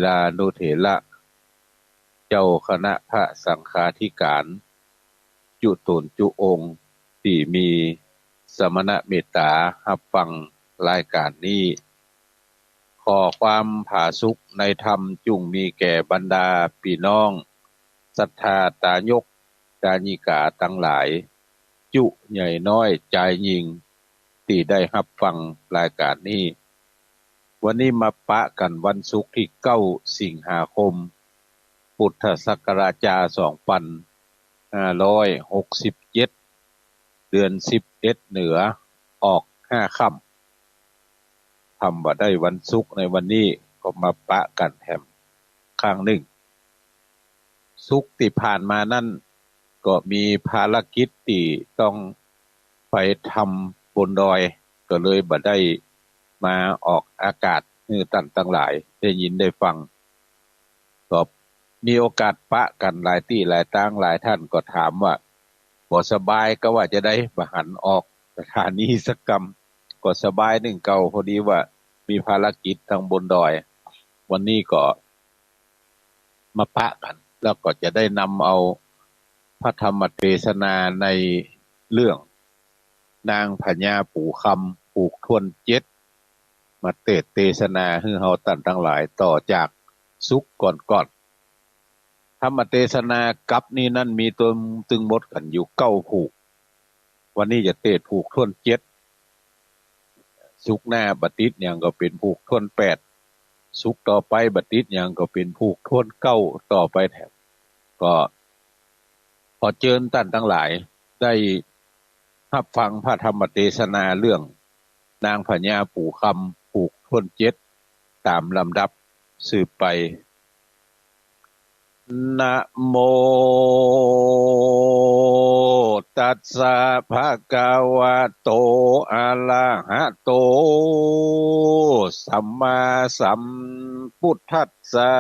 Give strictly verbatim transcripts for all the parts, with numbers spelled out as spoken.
ลานุเถระ เจ้าคณะพระสังฆาธิการ จุ๊ต๋นจุ๊องค์ ตี้มีสมณะเมตต๋าฮับฟังรายก๋านนี้ ขอความผาสุขในธรรมจุ่งมีแก่บรรดาปี้น้องศรัทธาต๋ายกต๋ายิกาตังหลาย จุ๊ใหญ่น้อยจายญิง ตี้ได้ฮับฟังรายก๋านนี้ วันนี้มาปะกั๋นวันศุกร์ตี้เก้าสิงหาคม ปุทธศักราชจ๋าสองปันห้าร้อยหกสิบเจ็ด เดือนสิบเอ็ดเหนือออกห้าค่ำ ทำบ่าได้วันศุกร์ในวันนี้ก็มาปะกั๋นแหมครั้งนึ่ง ศุกร์ตี้ผ่านมานั้นก็มีภารกิจตี้ต้องไปทำบนดอย ก็เลยบ่ได้มาออกอากาศหื้อต้านตังหลายได้ยินได้ฟัง ก็มีโอกาสปะกั๋นหลายตี้หลายตาง หลายต้านก็ถามว่า บ่สบายก็ว่าจะได้บ่หันออกสถานีสักกำ ก็สบายนึ่งเก่า พอดีว่ามีภารกิจตางบนดอย วันนี้ก็มาปะกั๋น แล้วก็จะได้นำเอาพระธรรมเตสนาในเรื่องนางพญาปู่คำผูกถ้วนเจ็ด มาเตสน์เตสนาหื้อเฮาต้านตังหลายต่อจากศุกร์ก่อนๆ ธรรมเตสนากัปนี้นั้นมีตึง ตึงหมดกั๋นอยู่เก้าผูก วันนี้จะเตสน์ผูกถ้วนเจ็ด ศุกร์หน้าบ่ติดหยังก็เป๋นผูกถ้วนแปด ศุกร์ต่อไปบ่ติดหยังก็เป๋นผูกถ้วนเก้าต่อไปแถม ก็ขอเจิญต้านตังหลายได้ฮับฟังพระธรรมเตสนาเรื่องนางพญาปู่คำผูกถ้วนเจ็ด ต๋ามลำดับสืบไป นะโมตัสสะ ภะคะวะโต อะระหะโต สัมมาสัมพุทธัสสะ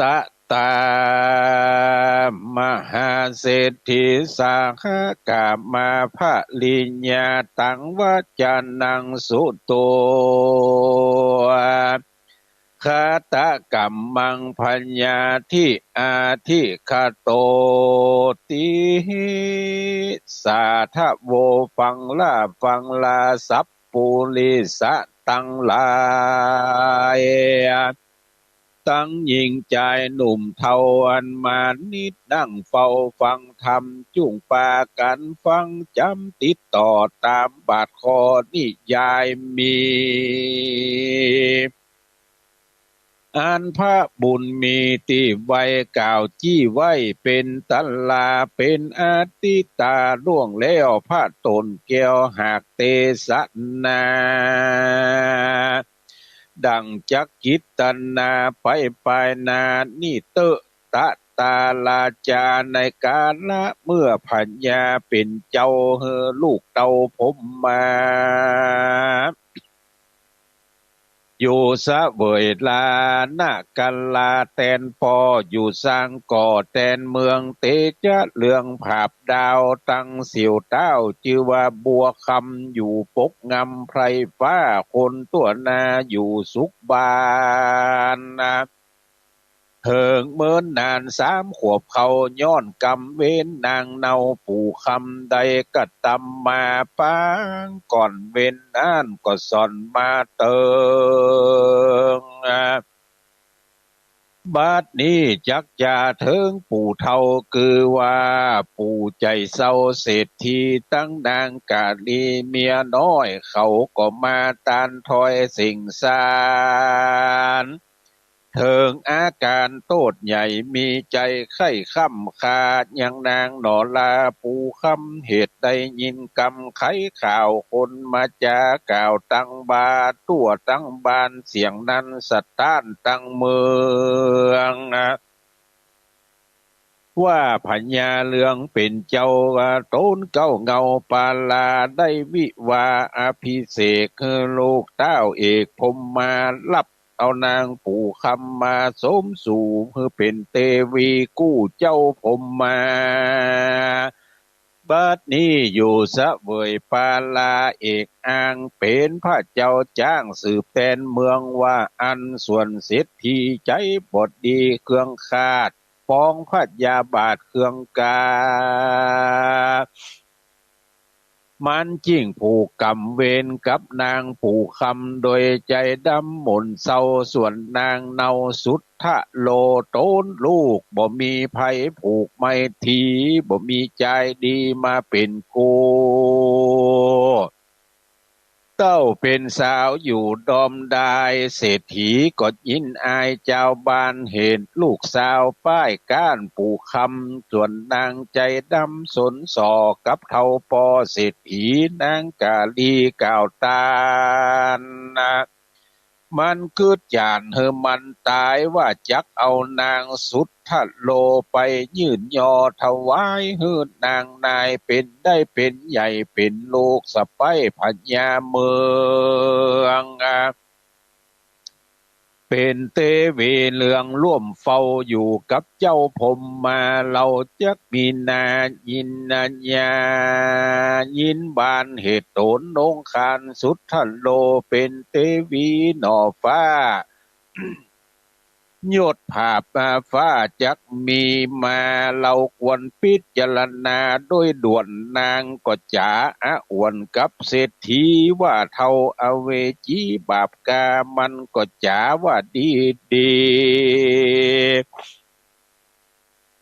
ตะตา มหาเศรษฐี สหะกามา ภริญญา ตัง วะจานัง สุโต ฆาตะกัมมัง พญาธิ อาทิคโต ติ สาธะโว ฟังลา ฟังลา สัพปุริสะตังหลาย ตังญิงจายหนุ่มเฒ่าอันมานิดนั่งเฝ้าฟังธรรม จุ่งปากั๋นฟังจ๋ำติดต่อต๋ามบาทข้อนิยายมี อันพระบุญมีตี้ไว้กล่าวจี้ไว้เป๋นต๋าราง เป๋นอาทิตาล่วงแล้วพระต๋นแก้วหากเตสนา ดั่งจักจิตนาไปปายหน้านี้เต๊อะ ตะตาราจา ในกาละเมื่อพญาเป๋นเจ้าหื้อลูกเต้าพรหมา อยู่เสวยลานะกาลาแตนปอ อยู่สร้างก่อแตนเมือง เตจะเรืองผาบดาวตังเสี้ยวเต๊า จื้อว่าบัวคำ อยู่ปกงำไพร่ฟ้า คนตั้วนาอยู่สุขบาน เถิงเมินนานสามขวบเข้า ย้อนกรรมเวรนางเนาปู่คำได้กระตำมา ปางก่อนเวรนั้นก็ส่อนมาเติง บัดนี้จักจาเถิงปู่เฒ่า คือว่าปู่ใจ๋เศร้าเศรษฐี ตังนางกาลีเมียน้อย เขาก็มาตานถอยเส้งสาร เถิงอาก๋านโต้ษใหญ่ มีใจ๋ใค่คร่ำคายังนางหนอลา ปู่คำเหตุได้ยินกำไขข่าว คนมาจากล่าวตังบ่าตั้วตังบ้าน เสียงนั้นสะต๊านตังเมือง ว่าพญาเรืองเป๋นเจ้า ต๋นเก๊าเงาปาลา ได้วิวาห์อภิเษกหื้อลูกเต้าเอกพรหมา ฮับเอานางปู่คำมาสมสู่หื้อเป๋นเตวีกู้เจ้าพรหมา บัดนี้อยู่เสวยปาลาเอกอ้าง เป๋นพระเจ้าจ๊างสืบแตนเมืองว่าอั้น ส่วนเศรษฐีใจ๋บ่ดีเคืองคาด ปองพยาบาทเคืองกา มันจึงผูกกรรมเวรกับนางปู่คำโดยใจ๋ดำหม่นเศร้า ส่วนนางเนาสุทธโลตนลูกบ่มีใผผูกไมตรี บ่มีจายดีมาเป๋นคู่ เต้าเป๋นสาวอยู่ดอมดาย เศรษฐีก็ยินอายจาวบ้าน เหตุลูกสาวป้ายก้านปู่คำ ส่วนนางใจ๋ดำสนส่อกับเฒ่าป้อเศรษฐี นางกาลีกล่าวตานนะ มันกึ๊ดจ๋านหื้อมันต๋ายว่าจักเอานางสุทธโลไปยื่นยอถวายหื้อนางนาย เป๋นได้เป๋นใหญ่เป๋นลูกสะใป๊พญาเมือง เป๋นเตวีเหลืองร่วมเฝ้าอยู่กับเจ้าพรหมมา เฮาจักมีนายินนาญา ยินบานเหตุต๋นนงคานสุทธโล เป๋นเตวีหน่อฟ้า ยศผาบมาฟ้าจักมีมา เฮาควรพิจารณาโดยด่วน นางก็จ๋าอาวรกับเศรษฐีว่าเฒ่าอเวจีบาปกา มันก็จ๋าว่าดีดี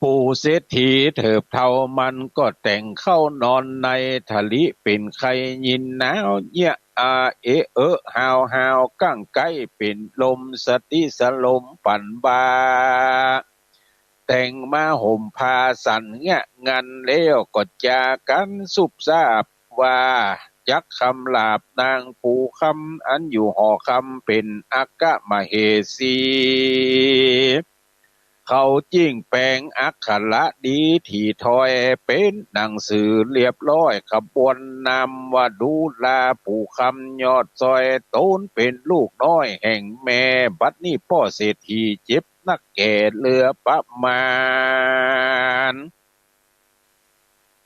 ปู่เศรษฐีเถิบเฒ่ามันก็แต่งเข้านอนใน ทะลิเป๋นใค่ยินหนาวเยียะอาเอะเอะหาวหาว กั้งใก้เป๋นลมสติสลมปั๋นบา แต่งมาห่มผ้าสันเงะงันแล้วก็จ๋ากั๋นสุบซาบว่า จักคำหลาบนางปู่คำอันอยู่หอคำเป๋นอัคคมเหสี เขาจึ่งแป๋งอักขระดีถี่ถ้อย เป๋นหนังสือเรียบร้อยขบวนนำว่า ดูราปู่คำยอดซอย ต๋นเป๋นลูกน้อยแห่งแม่ บัดนี้ป้อเศรษฐีเจ็บนักแก่เหลือประมาณ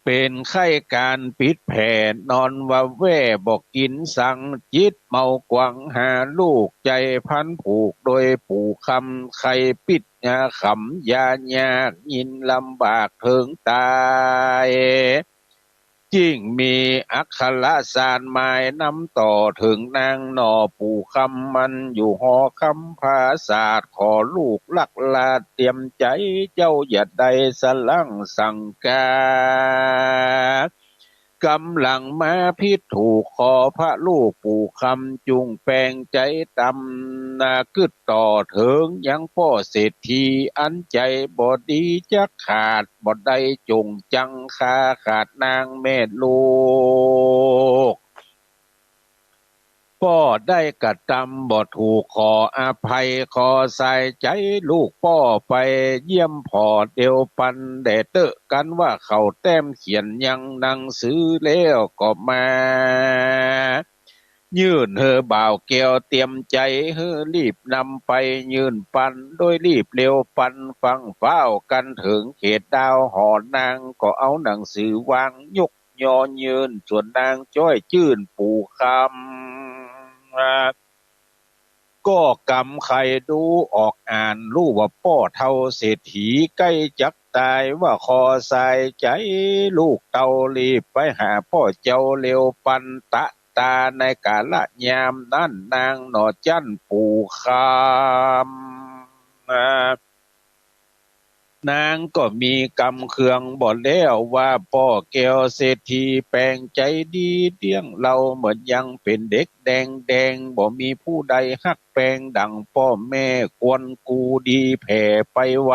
เป๋นไข้ก๋านปิดแผ่ นอนวาแว่บ่กิ๋นสัง จิตเมากวังหาลูก ใจ๋พันผูกโดยปู่คำ ใค่ปิดงาขำยายาก ยินลำบากเถิงต๋าย จึ่งมีอักขระสารหมายนำต่อเถิงนางหน่อปู่คำ มันอยู่หอคำผาสาท ขอลูกลักลาเตรียมใจ๋ เจ้าอย่าได้สะลั้งสังกา ก๋ำลังมาผิดถูก ขอพระลูกปู่คำจุ่งแป๋งใจ๋ตำ นะกึ๊ดต่อเถิงยังป้อเศรษฐี อันใจ๋บ่ดีจักขาด บ่ได้จ๋งจังคาขาดนางแม่ลูก ป้อได้กระตำบ่ถูกขออภัย ขอสายใจ๋ลูกป้อไปเยี่ยมผ่อเดียวปันแด่เต๊อะ กันว่าเขาแต้มเขียนยังหนังสือแล้วก็มา ยื่นหื้อบ่าวแก้วเตรียมใจ๋ หื้อรีบนำไปยื่นปัน โดยรีบเร็วปันฟั่งฟ้าวกั๋นเถิงเขตดาวหอนาง ก็เอาหนังสือวางยกยอยื่น ส่วนนางจ้อยจื้นปู่คำ ก็กำไขดูออกอ่าน ฮู้ว่าป้อเฒ่าเศรษฐีใก้จักต๋าย ว่าขอสายใจ๋ลูกเต้ารีบไปหาป้อเจ้าเร็วปัน ตะตาในกาละยามนั้น นางหน่อจั้นปู่คำ นางก็มีกำเคืองบ่แล้ว ว่าป้อแก้วเศรษฐีแป๋งใจ๋ดีเลี้ยงเฮาเหมือนยังเป๋นเด็กแดงแดง บ่มีผู้ใดฮักแป๋งดั่งป้อแม่ ควรกูดีแผ่ไปไว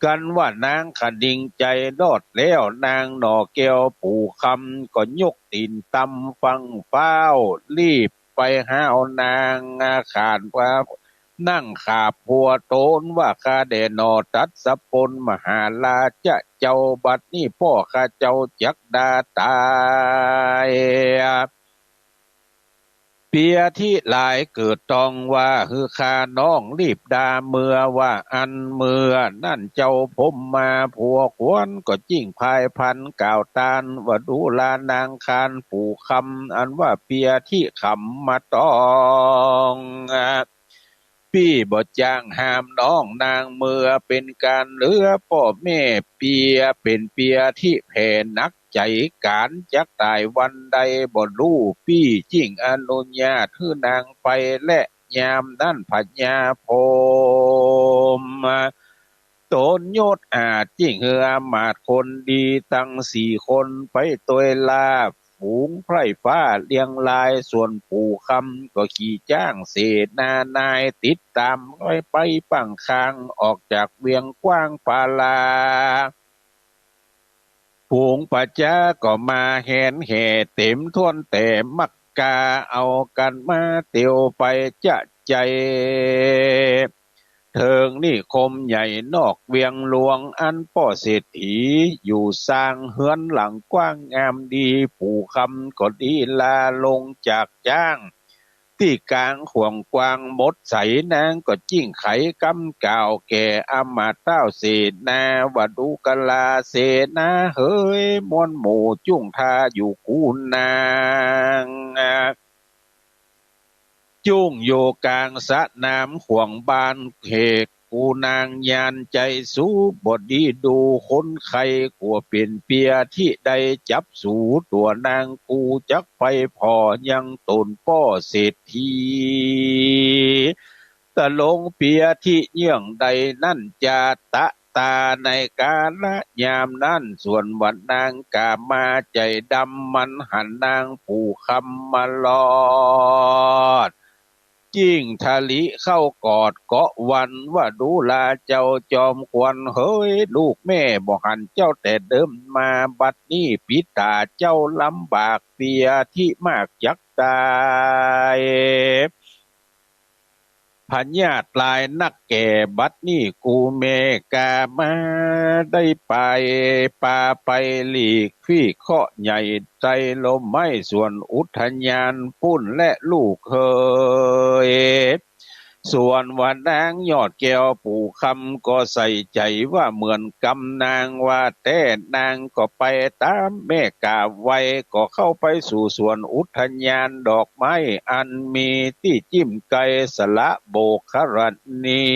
กันว่านางคะนิงใจ๋รอดแล้ว นางหน่อแก้วปู่คำ ก็ยกตี๋นตำฟั่งฟ้าว รีบไปหาเอานาง ขาดว่า นั่งขาบหัวต๋นว่า ข้าแด่หน่อตัสสะปนมหาราชเจ้า บัดนี้ป้อข้าเจ้าจักดาต๋าย เปียทิหลายเกิดตองว่า หื้อข้าน้องรีบดาเมือ ว่าอั้น เมื่อนั้นเจ้าพรหมมาผัวควร ก็จึ่งพายพรรณกล่าวตาน ว่าดูรานางคานปู่คำ อันว่าเปียทิขำมาตอง ปี้บ่จ้างห้ามน้องนางเมือ เป๋นก๋านเหลือป้อแม่เปีย เป๋นเปียทิแผ่หนักใจ๋ ก๋านจักต๋ายวันใดบ่ฮู้ ปี้จึ่งอนุญาตหื้อนางไป และยามนั้นพญาพรหม ตนยศอาจ จึ่งหื้ออำมาตย์คนดีตังสี่คนไปตวยลาบ ฝูงไพร่ฟ้าเรียงราย ส่วนปู่คำก็ขี่จ๊างเสนานาย ติดต๋ามไป ไปปังคาง ออกจากเวียงกว้างปาลา ฝูงประจ๊าก็มาแหนแห่ เต๋มถ้วนแต่มักกา เอากั๋นมาเตียวไปจะใจ๋ เถิงนิคมใหญ่นอกเวียงหลวง อันป้อเศรษฐีอยู่สร้างเฮือนหลังกว้างงามดี ปู่คำก็ดีลาลงจากจ๊าง ตี้ก๋างขวางกว้างหมดใส นางก็จึ่งไขกำกล่าวแก่อำมาตย์เต้าเสนา ว่าดูกราเสนาเหย มวลหมู่จุ่งทาอยู่กู้นาง จุ่งอยู่ก๋างสะหนามขวางบ้าน เหตุกู้นางยานใจ๋สูบ่ดีดูคนใค่ กั๋วเป๋นเปียทิได้จับสูตั๋วนาง กูจักไปผ่อยังต๋นป้อเศรษฐี ตะลงเปียทิเยื่องใดนั้นจา ตะตาในกาละยามนั้น ส่วนว่านางก๋ามาใจ๋ดำ มันหันนางปู่คำมาลอด จึ่งทะลิเข้ากอดเกาะวัน ว่าดูราเจ้าจอมควรเหย ลูกแม่บ่หันเจ้าแต่เดิมมา บัดนี้ปิต๋าเจ้าลำบาก เปียทิมากจักต๋าย พยาธิหลายนักแก่ บัดนี้กูแม่ก๋ามาได้ไป ปาไปหลีก ฟรีเคราะห์ใหญ่ใต้ร่มไม้สวนอุทยานปุ้นแลลูกเหย ส่วนว่านางยอดแก้วปู่คำก็ใส่ใจ๋ว่าเหมือนกำนางว่าแต๊ นางก็ไปต๋ามแม่ก๋าไว ก็เข้าไปสู่สวนอุทยานดอกไม้อันมีตี้จิ้มไกลสละโบกขรณี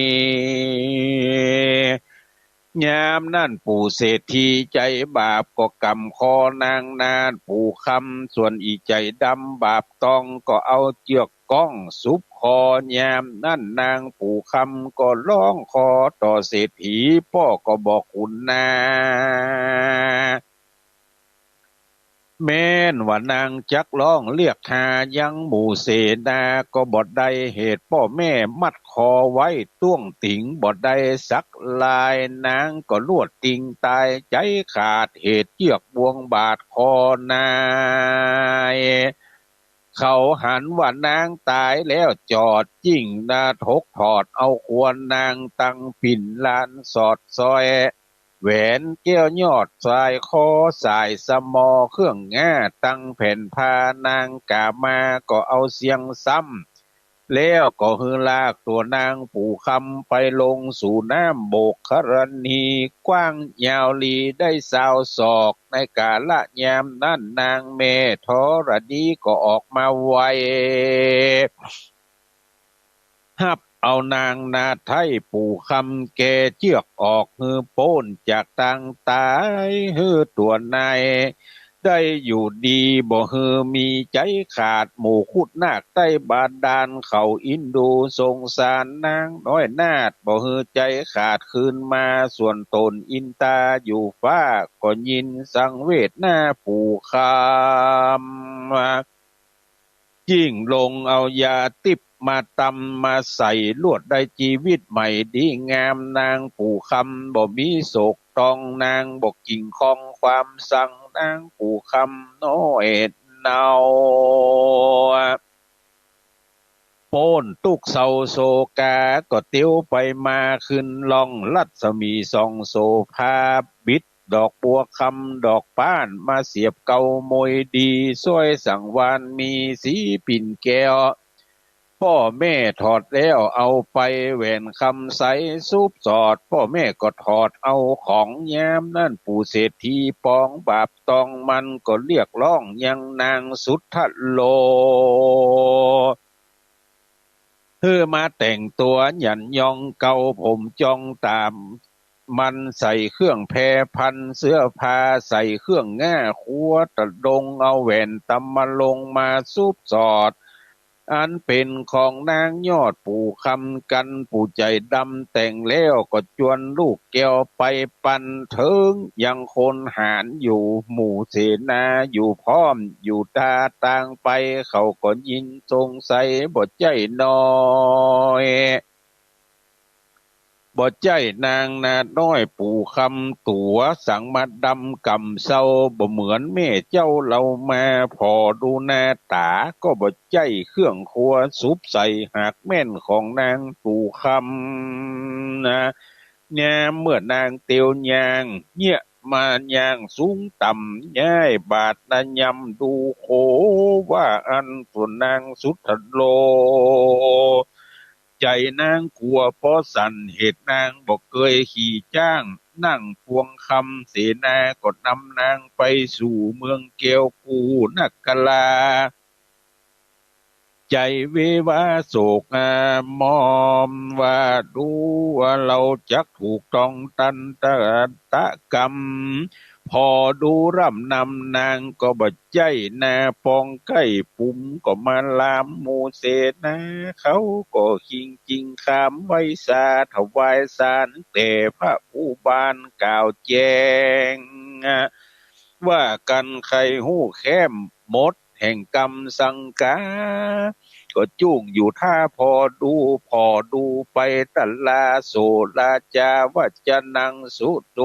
ยามนั้นปู่เศรษฐีใจ๋บาปก็ก๋ำคอนางนาถปู่คำ ส่วนอี่ใจ๋ดำบาปตองก็เอาเจื้อกก้องสุบคอ ยามนั้นนางปู่คำก็ฮ้องขอต่อเศรษฐี ป้อก็บอกขุนนา แม้นว่านางจักฮ้องเรียกหายังหมู่เสนาก็บ่ได้ เหตุป้อแม่มัดคอไว้ต้วงติงบ่ได้สักลาย นางก็ลวดติงต๋ายใจ๋ขาด เหตุเจื้อกบ่วงบาดคอนาย เขาหันว่านางต๋ายแล้วจอด จึ่งนาถกถอดเอาควรนาง ตังปิ่นลานสอดสร้อย แหวนแก้วยอดสร้อยคอ สายสะมอเครื่องง่า ตังแผ่นผ้านางก๋ามาก็เอาเสี้ยงซ้ำ แล้วก็หื้อลากตั๋วนางปู่คำไปลงสู่น้ำโบกขรณี กว้างยาวหลีได้ซาวศอก ในกาละยามนั้นนางแม่ธรณีก็ออกมาไว ฮับเอานางนาถไท้ปู่คำแก่เจื้อกออก หื้อป๊นจากตางต๋าย หื้อตั๋วนายได้อยู่ดี บ่หื้อมีใจ๋ขาด หมู่ครุฑนาคใต้บาดาลเขาอินดูสงสารนางน้อยนาถ บ่หื้อใจ๋ขาดคืนมา ส่วนต๋นอินตาอยู่ฟ้าก็ยินสังเวชนาปู่คำ จึ่งลงเอายาติ๊บมาตำมาใส่ ลวดได้จีวิตใหม่ดีงาม นางปู่คำบ่มีโศกตอง นางบ่กิ่งคองความสัง นางปู่คำน้อยเนา ป๊นตุ๊กข์เศร้าโศกา ก็เตียวไปมาขึ้นล่อง รัศมีส่องโสภา บิด ดอกบัวคำดอกป๊าน มาเสียบเกลาโมยดี สร้อยสังวาลมีสีปิ่นแก้ว ป้อแม่ถอดแล้วเอาไป แหวนคำใสสุบสอด ป้อแม่ก็ถอดเอาของ ยามนั้นปู่เศรษฐีปองบาปตอง มันก็เรียกร้องยังนางสุทโล หื้อมาแต่งตั๋วหยันยองเกลา ผมจองต๋ามมัน ใส่เครื่องแพรพันเสื้อผ้า ใส่เครื่องง่าครัวตะดง เอาแหวนตำมะลงมาสุบสอด อันเป๋นของนางยอดปู่คำ กันผู้ใจ๋ดำ แต่งแล้วก็จวนลูกแก้วไปปันเถิง ยังคนหาญอยู่ หมู่เสนาอยู่พร้อม อยู่ต๋าตางไป เขาก็ยินสงสัยบ่ใจ้น้อย บ่ใจ้นางนาน้อยปู่คำตั๋ว สังมาดำก่ำเซา บ่เหมือนแม่เจ้าเลามา ผ่อดูหน้าต๋าก็บ่ใจ้เครื่องครัวสุบใส่ หากแม่นของนางปู่คำนะ ยามเมื่อนางเตียวยาง เยียะมายางสูงต่ำ ย้ายบาทนะยำดูโข ว่าอั้น ส่วนนางสุทโล ใจ๋นางกั๋วป๊อสั่น เหตุนางบ่เกยขี่จ๊าง นั่งปวงคำ เสนาก็นำนางไปสู่เมืองแก้วกู้นครา ใจ๋เววาโศกอามอม ว่าดูว่าเฮาจักถูกต้องตันตะกรรม ผ่อดูร่ำนำนางก็บ่ใจ้นา ปองใก้ปุ๋มก็มาลาม หมู่เสนาเขาก็คิงจิงคาม ไหว้สาถวายสารแด่พระผู้บานกล่าวแจ้ง ว่ากันใค่ฮู้แค้มหมดแห่งกรรมสังกา ก็จุ่งอยู่ถ้าผ่อดู ผ่อดูไปตะลา โสราจาวัจจนังสุโต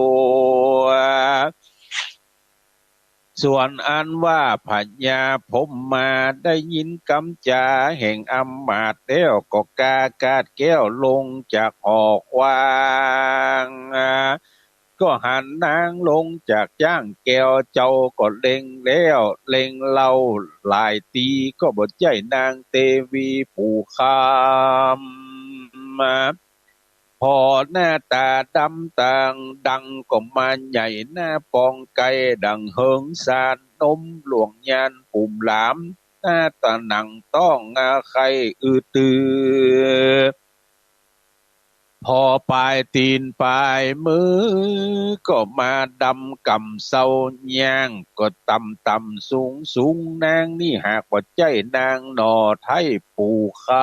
ส่วนอันว่าพญาพรหมมาได้ยินกำจ๋าแห่งอำมาตย์แล้ว ก็กากาดแก้วลงจากหอควาง ก็หันนางลงจากจ๊างแก้ว เจ้าก็เล็งแล้วเล็งเล่าหลายตี้ ก็บ่ใจ้นางเตวีปู่คำ ผ่อหน้าต๋าดำต่างดังก็มาใหญ่ หน้าปองไกดั่งเหิงสาน นมหลวงยานปุ๋มหลาม หน้าต๋าหนังต้องอาไข่อือตือ ผ่อป๋ายตี๋นป๋ายมือก็มาดำก่ำเซา ย่างก็ต่ำต่ำสูงสูง นางนี้หากบ่ใจ้นางหน่อไท้ปู่คำ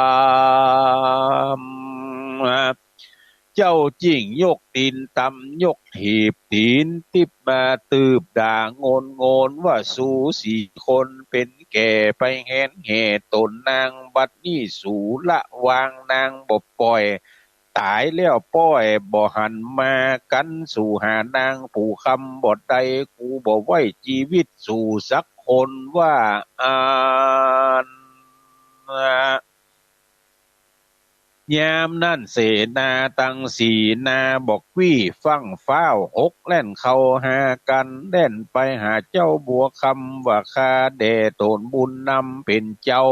เจ้าจิ่งยกตี๋นตำยกถีบตี๋นติ๊บมา ตืบด่าโงนโงนว่า สูสี่คนเป๋นแก่ไปแหนแห่ต๋นนาง บัดนี้สูละวางนางบ่ป่อย ต๋ายแล้วป้อยบ่หันมา กั๋นสูหานางปู่คำบ่ได้ กูบ่ไว้จีวิตสูสักคน ว่าอั้น ยามนั้นเสนาตังสี่หน้า บ่กวี้ฟั่งฟ้าว หกแล่นเข้าหากั๋น แล่นไปหาเจ้าบัวคำ ว่าข้าแด่ต๋นบุญนำเป๋นเจ้า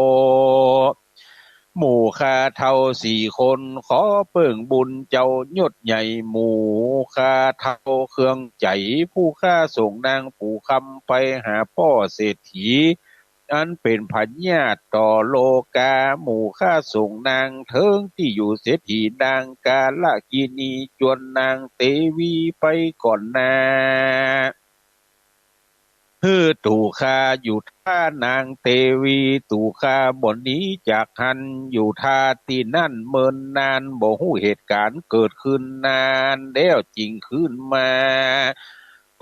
หมู่ข้าเฒ่าสี่คน ขอเปิ้งบุญเจ้ายศใหญ่ หมู่ข้าเฒ่าเครื่องใจ๋ ผู้ข้าส่งนางปู่คำไปหาป้อเศรษฐี อันเป๋นพญาติต่อโลกา หมู่ข้าส่งนางเถิงตี้อยู่เศรษฐีนางกาลกิณี จวนนางเตวีไปก่อนหน้า หื้อตู่ข้าอยู่ถ้านางเตวี ตู่ข้าบ่หนีจากหั้น อยู่ถ้าตี้นั้นเมินนาน บ่ฮู้เหตุก๋ารณ์เกิดขึ้นนาน แล้วจิ่งคืนมา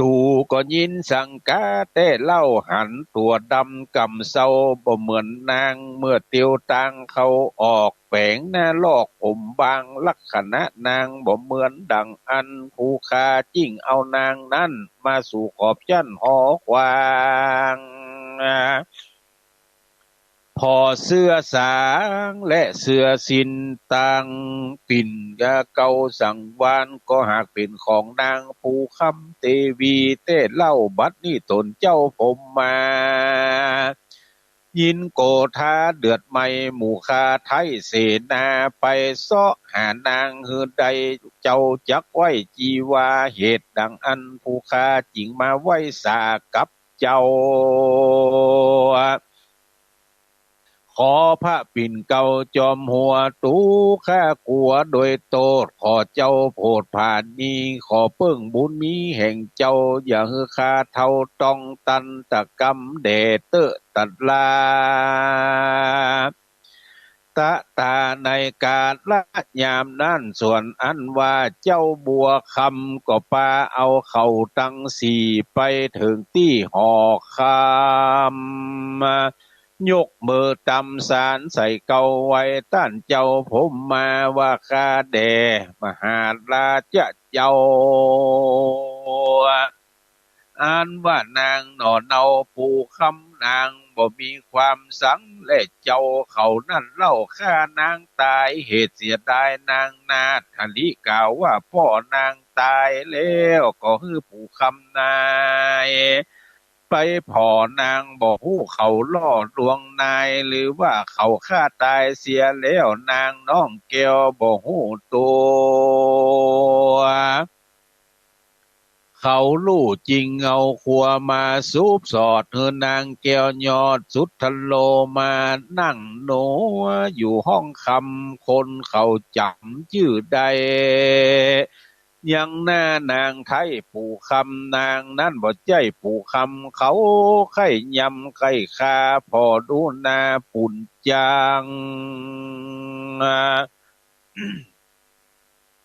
ตู่ก็ยินสังกาแต๊เล่า หันตั๋วดำก่ำเซา บ่เหมือนนาง เมื่อเตียวตางเข้าออก แป๋งหน้าลอกผมบาง ลักษณะนางบ่เหมือนดั่งอัน ผู้ข้าจิ่งเอานางนั้นมาสู่ขอบจั้นหอควาง ผ่อเสื้อสางและเสื้อสิ้นตางปิ่น กาเก่าสังวาล ก็หากเป๋นของนางปู่คำเตวีแต๊เล่า บัดนี้ต๋นเจ้าพรหมมา ยินโกธาเดือดไหม้ หมู่ข้าไท้เสนาไปเซาะหานางหื้อได้ เจ้าจักไหว้จีวา เหตุดังอั้นผู้ข้าจึงมาไหว้สากับเจ้า ขอพระปิ่นเกล้าจอมหัว ตุ๊ข้ากลัวโดยโต้ษ ขอเจ้าโผดผานี ขอเปิ้งบุญมีแห่งเจ้า อย่าหื้อข้าเฒ่าต้องตันตะกำแด่เต๊อะตัดลา ตะตาในกาละยามนั้น ส่วนอันว่าเจ้าบัวคำก็ปาเอาเขาตังสี่ไปเถิงตี้หอคำ ยกมือตำสารใส่เกล้าไหว้ต้านเจ้าพรหมมาว่า ข้าแด่มหาราชเจ้า อันว่านางหน่อเนาปู่คำนางบ่มีความสัง และเจ้าเขานั้นเล่าฆ่านางต๋าย เหตุเสียดายนางนาถลิกาว่า ป้อนางต๋ายแล้วก็หื้อปู่คำนายไปผ่อนาง บ่ฮู้เขาล่อลวงนาย หรือว่าเขาฆ่าต๋ายเสียแล้ว นางน้องแก้วบ่ฮู้ตั๋ว เขาฮู้จริงเอาขัวมาสูบสอด หื้อนางแก้วยอดสุทโธโลมานั่งหนัวอยู่ห้องคำ คนเขาจ๋ำจื้อได้ ยังหน้านางไท้ปู่คำ นางนั้นบ่ใจ้ปู่คำ เขาใค่ยำใค่คา ผ่อดูหน้าปูนจ๋าง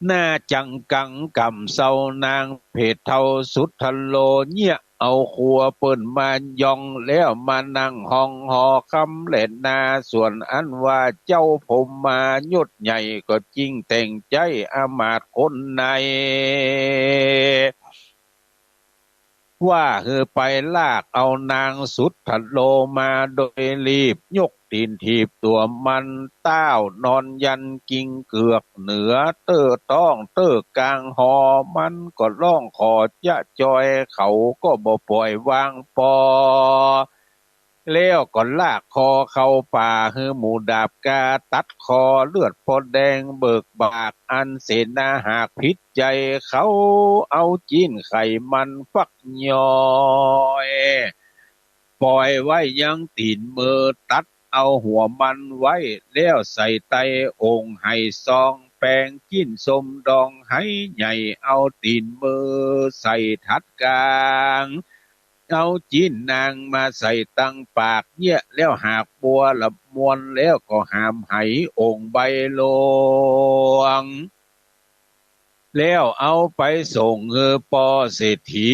หน้าจังกังก่ำเซา นางเพศเฒ่าสุทโธโล เยียะเอาขัวเปิ้นมายอง แล้วมานั่งห้องหอคำแลนา ส่วนอันว่าเจ้าพรหมมายศใหญ่ก็จึงแต่งใจ๊อำมาตย์คนใน ว่าหื้อไปลากเอานางสุทโธโลมาโดยรีบ ยกตี๋นถีบตั๋วมัน ต้าวนอนยันกิงเกือกเหนือ เต๊อะต๊องเต๊อะก๋างหอ มันก็ฮ้องขอจะจอย เขาก็บ่ป่อยวางปอ แล้วก็ลากคอเข้าป่า หื้อหมูดาบกาตัดคอ เลือดปอแดงเบิกบาก อันเสนาหากผิดใจ๋ เขาเอาจิ๊นไขมันฟักย่อย ป่อยไว้ยังตี๋นมือ ตัดเอาหัวมันไว้ แล้วใส่ใต้โอ่งไหซอง แป๋งจิ๊นส้มดองไหใหญ่ เอาตี๋นมือใส่ถัดก๋าง เอาจิ๊นนางมาใส่ตังปาก เยียะแล้วหากบัวละมวล แล้วก็หามไหโอ่งใบหลวง แล้วเอาไปส่งหื้อป้อเศรษฐี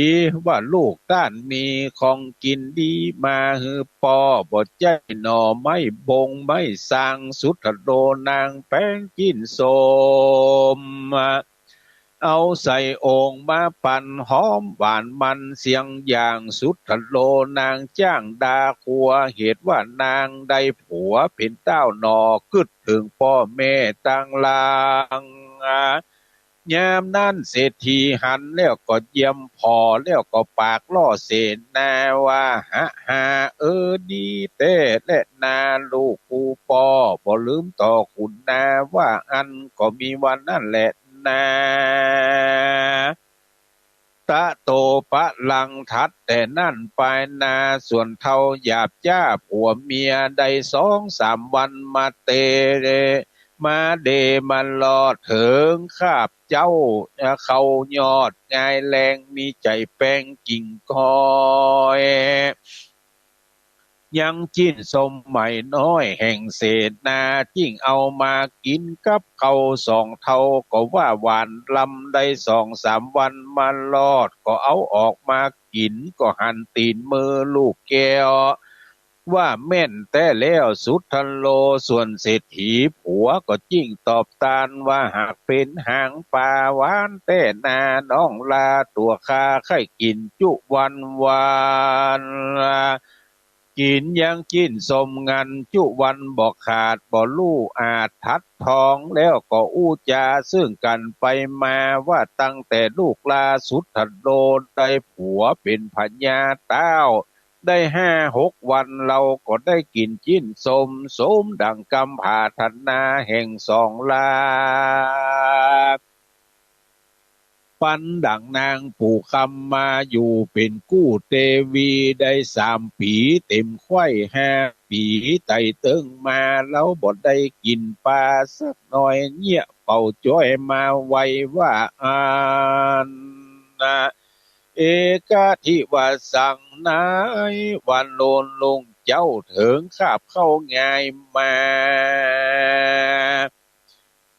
ว่าลูกต้านมีของกิ๋นดีมาหื้อป้อ บ่ใจ้หน่อไม้บงไม้ซาง สุทโธโลนางแป๋งจิ๊นส้ม เอาใส่โอ่งมาปั่นหอมหวานมันเสียงอย่าง สุทโธโลนางจ้างดาขัว เหตุว่านางได้ผัวเป๋นต้าวหน่อ กึ๊ดเถิงป้อแม่ตังหลาง ยามนั้นเศรษฐีหันแล้วก็เยี่ยมผ่อ แล้วก็ปากล่อเสนาว่า หะหา เออ ดีแต๊แลนาลูกกูป้อ บ่ลืมต่อขุนนา ว่าอั้นก็มีวันนั้นแลนา ตะโตปะลัง ถัดแต่นั้นไปนา ส่วนเฒ่าหยาบจ้าผัวเมียได้สองสามวันมาเต มาเดมารอเถิงคาบเจ๊า เขายอดงายแรง มีใจ๋แป๋งกิ่งก้อย ยังจิ๊นส้มใหม่น้อยแห่งเสนา จึ่งเอามากิ๋นกับข้าว สองเฒ่าก็ว่าหวานลำ ได้สองสามวันมารอด ก็เอาออกมากิ๋น ก็หันตี๋นมือลูกแก้ว ว่าแม่นแต๊แล้วสุทโธโล ส่วนเศรษฐีผัวก็จึ่งตอบตานว่า หากเป๋นหางป๋าหวานแต๊นาน้องลา ตั๋วข้าใค่กิ๋นจุวันวัน กิ๋นยังจิ๊นส้มงั่นจุวันบ่ขาด บ่ฮู้อาจถัดทอง แล้วก็อู้จ๋าเซิ่งกั๋นไปมา ว่าตั้งแต่ลูกลาสุทธโลได้ผัวเป๋นพญาต้าว ได้ห้าหกวัน เฮาก็ได้กิ๋นจิ๊นส้ม สมดั่งกำผาถนาแห่งสองลา ปันดั่งนางปู่คำมาอยู่เป๋นกู้เตวีได้สามปี๋เต๋มไขว้ห้าปี๋ ไต่เติ๊งมาเฮาบ่ได้กิ๋นปลาสักหน่อย เยียะเป่าจ๊อยมาไวว่าอั้น เอกะทิวาสัง ในวันโน้นลุงเจ้าเถิงคาบข้าวงายมา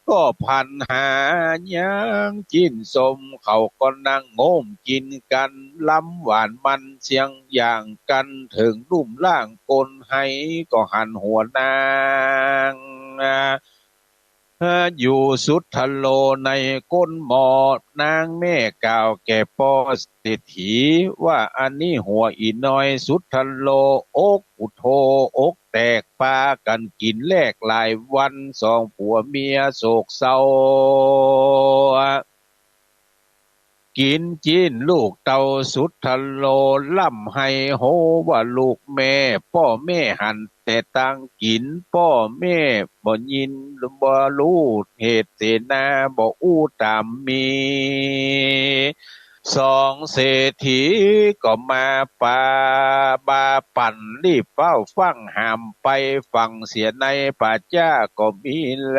ก็พันหายังจิ๊นส้ม เขาก็นั่งโง้มกิ๋นกั๋น ลำหวานมันเสียงอย่างกั๋น เถิงลุ่มล่างก้นไฮก็หันหัวนาง อยู่สุทธโลในก้นหม้อ นางแม่กล่าวแก่ป้อเศรษฐีว่า อันนี้หัวอี่น้อยสุทธโล อกปุโธ อกแตก ปากั๋นกิ๋นแลกหลายวัน สองผัวเมียโศกเศร้า กิ๋นจิ๊นลูกเต้าสุทธโล ร่ำไห้โฮว่าลูกแม่ ป้อแม่หันแต่ตางกิ๋น ป้อแม่บ่ยินบ่ฮู้เหตุเสนา บ่อู้ต๋ามมี สองเศรษฐีก็มาปาบาปั่น รีบเฝ้าฟั่งหามไป ฝังเสียในป่าจ๊าก็มีแล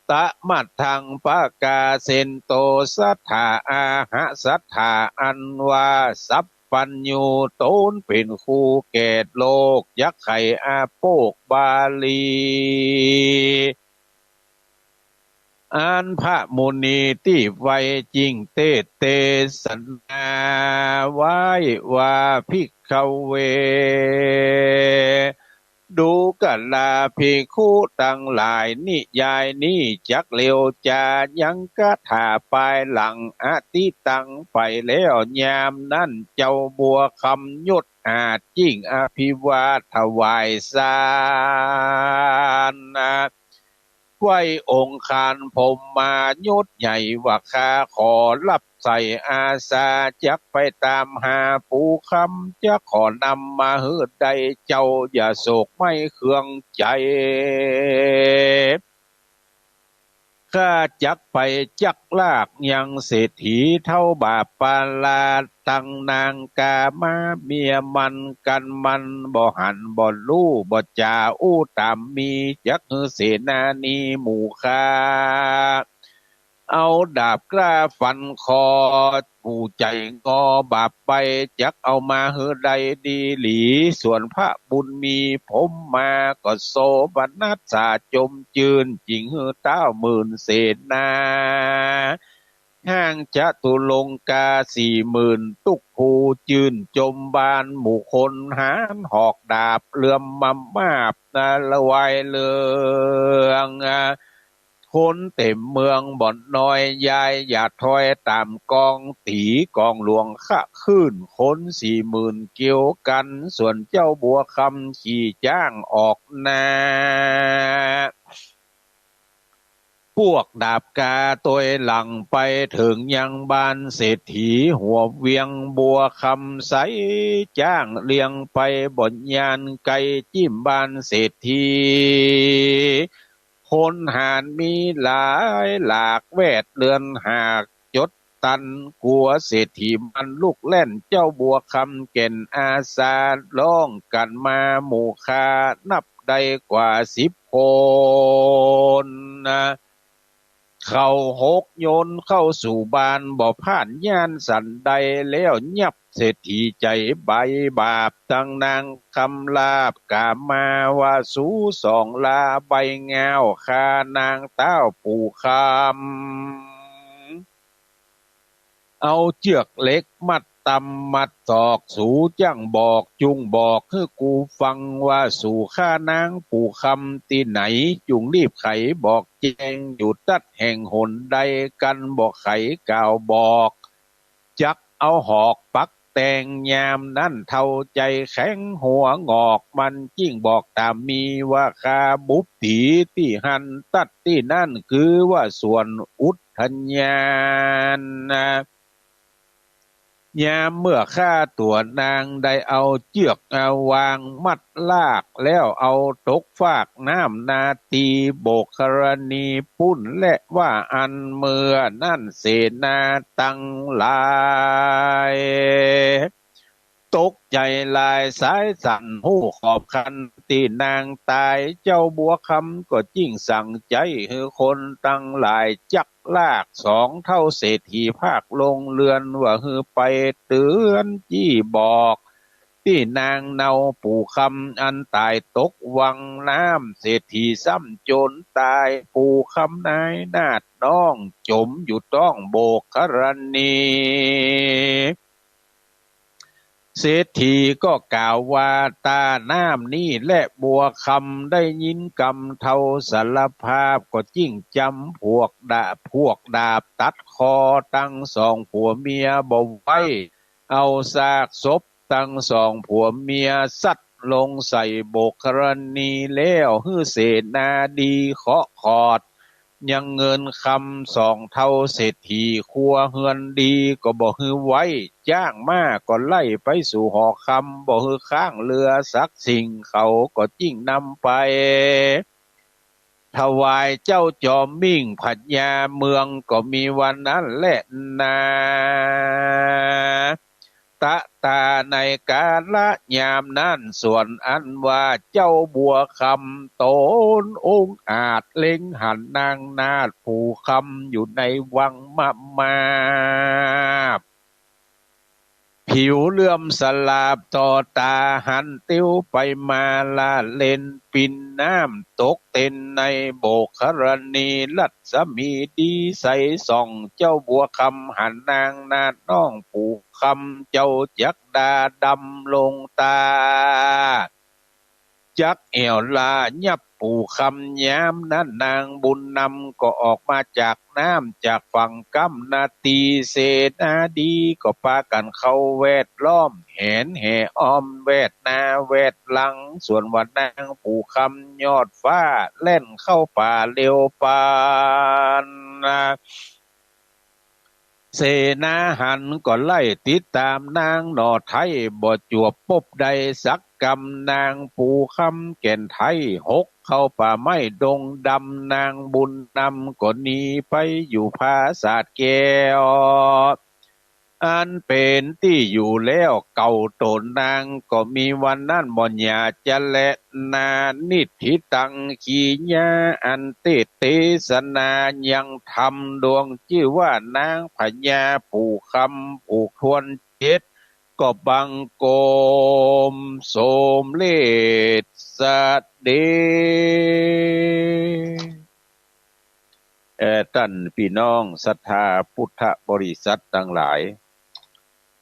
ตะมัทธังปะกาเสนโต สัตถาอาหะสัตถา อันว่าสัพพัญญู ต๋นเป๋นครูแก่โลก จักไขอาโปกบาลี อันพระมุนีตี้ไวยิ่งเตศน์เตสนาไว้ว่า ภิกขเว ดูกราภิกขุตังหลาย นิยายนี้จักเร็วจา ยังกถาปายหลัง อทิตังไปแล้ว ยามนั้นเจ้าบัวคำยศอาจยิ่งอภิวาทถวายสาร ไหว้องค์คารพรหมายศใหญ่ว่า ข้าขอรับใส่อาสา จักไปต๋ามหาปู่คำ จักขอนำมาหื้อได้ เจ้าอย่าโศกไม่เคืองใจ๋ ข้าจักไปจักลากยังเศรษฐีเฒ่าบาปปาลาด ตังนางกามาเมียมันกั๋น มันบ่หันบ่ฮู้บ่จ๋าอู้ต๋ามมี จักหื้อเสนานีหมู่ข้า เอาดาบกล้าฟันคอ ผู้ใจ๋งอบาปไป จักเอามาหื้อได้ดีหลี ส่วนพระบุญมีพรหมาก็โสมนัสสาจมจื้น จิ่งหื้อเต้าหมื่นเสนา ห้างจตุรงกาสี่หมื่นตุ๊กภู จื้นจมบานหมู่คน หาญหอกดาบเหลื่อมมำมาบนะละวายเรือง คนเต๋มเมืองบ่น้อย ยายอย่าถอยต๋ามกอง ตี๋กองหลวงคะคลื่น คนสี่หมื่นเกี่ยวกั๋น ส่วนเจ้าบัวคำขี่จ๊างออกหน้า ปวกดาบกาตวยหลังไป เถิงยังบ้านเศรษฐีหัวเวียง บัวคำใส่จ๊างเลียงไป บ่ยานไก๋จิ้มบ้านเศรษฐี คนหาญมีหลายหลาก แวดเฮือนหากจดตัน กั๋วเศรษฐีมันลุกแล่น เจ้าบัวคำแก่นอาสา ฮ้องกั๋นมาหมู่ข้า นับได้กว่าสิบคน เขาหกยนต์เข้าสู่บ้าน บ่พ่านย่านสันใด แล้วยับเศรษฐีใจ๋ใบบาป ตังนางคำลาบกามาว่า สูสองลาใบงาว ข้านางต้าวปู่คำ เอาเจื้อกเหล็กมัดตำมัดศอก สูจั้งบอก จุ่งบอกหื้อกูฟังว่า สูฆ่านางปู่คำตี้ไหน จุ่งรีบไขบอกแจ้ง อยู่ตั๊ดแห่งหนใด กั๋นบ่ไขกล่าวบอก จักเอาหอกปัก แตง ยามนั้นเฒ่าใจ๋แข็งหัวหงอก มันจึงบอกต๋ามมีว่า ข้าบุพถีตี้หั้น ตั๊ดตี้นั้นคือว่าสวนอุทยานนะ ยามเมื่อข้าตั๋วนางได้เอาเจื้อกเอาวางมัดลาก แล้วเอาตกฟากน้ำนาตี้โบกครณีปุ้นแล ว่าอั้น เมื่อนั้นเสนาตังหลาย ตกใจ๋หลายสายสั่น ฮู้ขอบคันตี้นางต๋าย เจ้าบัวคำก็จึงสั่งใจ๊หื้อคนตังหลายจักลากสองเฒ่าเศรษฐีภาคลงเฮือน ว่าหื้อไปเตื๋อนจี้บอก ตี้นางเนาปู่คำอันต๋ายตกวังน้ำ เศรษฐีซ้ำจ๋นต๋าย ปู่คำนายนาฏน้องจ๋มอยู่ต๊องโบกครณี เศรษฐีก็กล่าวว่า ต๋าน้ำนี้แลบัวคำได้ยินกำเฒ่าสารภาพ ก็จึงจ๋ำผวกดาบ ผวกดาบตัดคอตังสองผัวเมียบ่ไหว เอาซากศพตังสองผัวเมียซัดลงใส่โบกครณี แล้วหื้อเสนาดีเคาะขอด ยังเงินคำสองเฒ่าเศรษฐี ครัวเฮือนดีก็บ่หื้อไว้ จ้างม้าก็ไล่ไปสู่หอคำ บ่หื้อค้างเหลือสักสิ่ง เขาก็จึงนำไปถวายเจ้าจอมมิ่งพญาเมือง ก็มีวันนั้นแลนา ตะตาในกาละยามนั้น ส่วนอันว่าเจ้าบัวคำต๋นองอาจเล็งหันนางนาฏปู่คำอยู่ในวังมะมาบ ผิวเหลื่อมสลาบต่อต๋า หันติ้วไปมาละเล่น ปิ่นน้ำตกเต็นในโบกครณี รัศมีดีใสส่อง เจ้าบัวคำหันนางนาฏน้องปู่คำ เจ้าจักดาดำลงต๋า จักแอ่วลายับปู่คำ ยามนั้นนางบุญนำก็ออกมาจากน้ำจากฝั่งก้ำนาตี้ เสนาดีก็ปากั๋นเข้าแวดล้อม แหนแห่อ้อมแวดหน้าแวดหลัง ส่วนว่านางปู่คำยอดฟ้าแล่นเข้าป่าเร็วปานนา เสนาหันก็ไล่ติดต๋ามนางหน่อไท้ บ่จวบปบได้สักกำ นางปู่คำแก่นไท้หกเข้าป่าไม้ดงดำ นางบุญนำก็หนีไปอยู่ผาสาทแก้ว อันเป๋นตี้อยู่แล้วเก่า ต๋นนางก็มีวันนั้นบ่หย่าจะแลนา นิฏฐิตัง กิริยาอันเตศน์เตสนายังธรรมดวงจื้อว่านางพญาปู่คำผูกถ้วนเจ็ด ก็บังคมสมเร็จเสด็จ เอ่อ ต้านปี้น้องศรัทธาพุทธบริษัทตังหลาย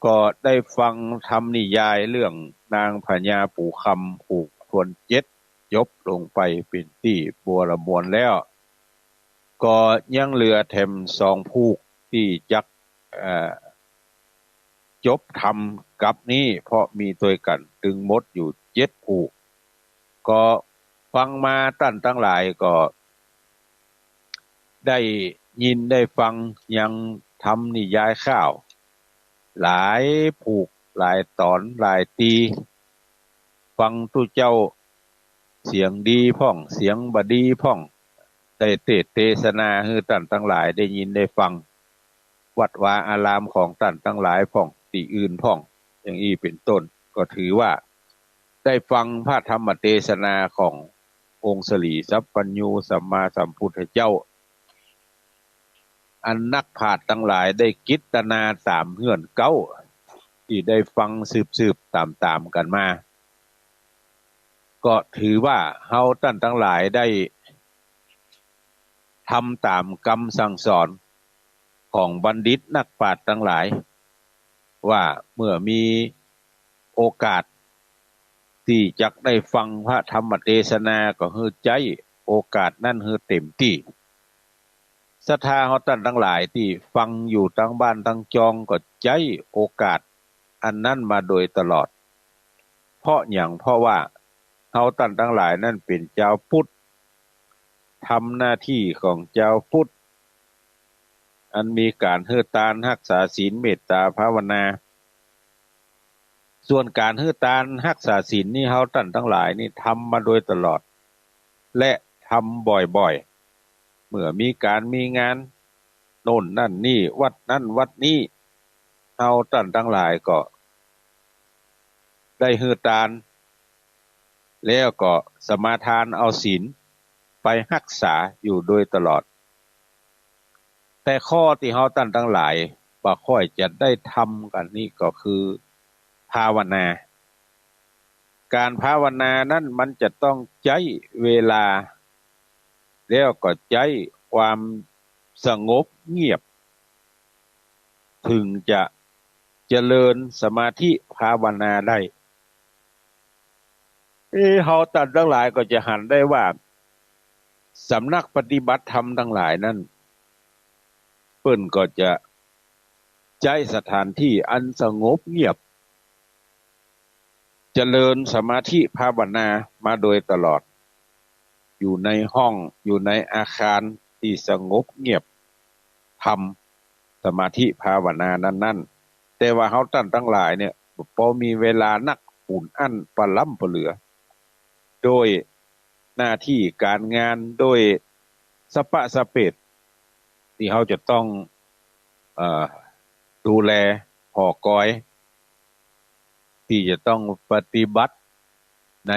ก็ได้ฟังธรรมนิยายเรื่องนางพญาปู่คำผูกถ้วนเจ็ดจบลงไปเป๋นตี้บัวระมวลแล้ว ก็ยังเหลือแถมสองผูกตี้จัก เอ่อ จบธรรมกัปนี้ เพราะมีตวยกั๋นตึงหมดอยู่เจ็ดผูก ก็ฟังมาต้านตังหลายก็ได้ยินได้ฟังยังธรรมนิยายข้าว หลายผูกหลายต๋อนหลายตี้ ฟังตุ๊เจ้าเสียงดีพ่อง เสียงบ่ดีพ่อง ได้เตศน์เตสนาหื้อต้านตังหลายได้ยินได้ฟัง วัดวาอารามของต้านตังหลายพ่อง ตี้อื่นพ่อง อย่างอี้เป๋นต้น ก็ถือว่าได้ฟังพระธรรมเตสนาขององค์สรีสัพพัญญูสัมมาสัมพุทธเจ้า อันนักปราชญ์ตังหลายได้กิตนาต๋ามเฮือนเก๊า ตี้ได้ฟังสืบๆต๋ามๆกั๋นมา ก็ถือว่าเฮาต้านตังหลายได้ทำต๋ามกำสั่งสอนของบัณฑิตนักปราชญ์ตังหลาย ว่าเมื่อมีโอกาสตี้จักได้ฟังพระธรรมเตสนา ก็หื้อใจ๊โอกาสนั้นหื้อเต๋มตี้ ศรัทธาเฮาต้านตังหลายตี้ฟังอยู่ตังบ้านตังจอง ก็ใจ๊โอกาส อันนั้นมาโดยตลอด เพราะหยัง เพราะว่าเฮาต้านตังหลายนั้นเป๋นจาวพุทธ ทำหน้าตี้ของจาวพุทธ อันมีก๋านหื้อตาน ฮักษาศีล เมตตาภาวนา ส่วนก๋านหื้อตานฮักษาศีลนี่ เฮาต้านตังหลายนี่ทำมาโดยตลอด และทำบ่อยๆ เมื่อมีก๋านมีงานโน่นนั่นนี่ วัดนั้นวัดนี้ เฮาต้านตังหลายก็ได้หื้อตาน แล้วก็สมาทานเอาศีลไปฮักษาอยู่โดยตลอด แต่ข้อตี้เฮาต้านตังหลายบ่ค่อยจะได้ทำกั๋นนี่ก็คือภาวนา ก๋านภาวนานั้นมันจะต้องใจ๊เวลา แล้วก็ใจ๊ความสงบเงียบ เถิงจะเจริญสมาธิภาวนาได้ เอ๊ะ เฮาต้านตังหลายก็จะหันได้ว่า สำนักปฏิบัติธรรมตังหลายนั้น เปิ้นก็จะใจ๊สถานตี้อันสงบเงียบ เจริญสมาธิภาวนามาโดยตลอด อยู่ในห้อง อยู่ในอาคารตี้สงบเงียบ ทำสมาธิภาวนานั้นๆ แต่ว่าเฮาต้านตังหลายเนี่ย ปอมีเวลานักปูนอั้นปะล้ำปะเหลือ โดยหน้าตี้ก๋านงาน โดยสะปะสะเปดตี้เฮาจะต้อง เอ่อ ดูแลผ่อกอย ตี้จะต้องปฏิบัติใน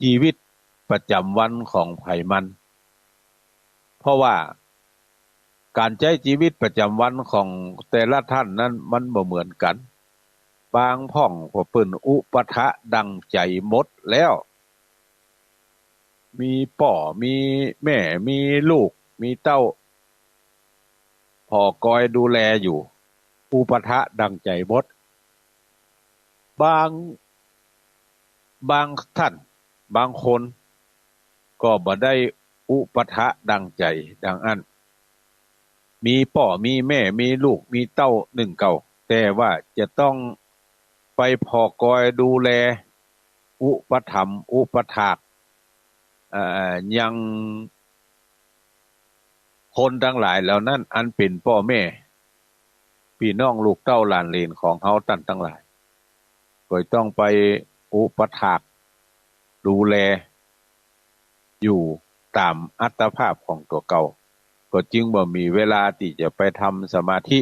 จีวิตประจ๋ำวันของใผมัน เพราะว่าก๋านใจ๊จีวิตประจ๋ำวันของแต่ละต้านนั้นมันบ่เหมือนกั๋น บางพ่องก็เปิ้นอุปถะดั่งใจ๋หมดแล้ว มีป้อ มีแม่ มีลูก มีเต้า ผ่อกอยดูแลอยู่ อุปถะดั่งใจ๋หมด บาง บางต้าน บางคนก็บ่ได้อุปถะดั่งใจ๋ดังอั้น มีป้อ มีแม่ มีลูก มีเต้านึ่งเก่า แต่ว่าจะต้องไปผ่อกอยดูแล อุปถัมภ์ อุปถาก เอ่อ ยังคนตังหลายเหล่านั้น อันเป๋นป้อแม่ ปี้น้องลูกเต้าหลานเหลนของเฮาต้านตังหลาย ก็ต้องไปอุปถาก ดูแล อยู่ต๋ามอัตภาพของตั๋วเก่า ก็จึงบ่มีเวลาตี้จะไปทำสมาธิ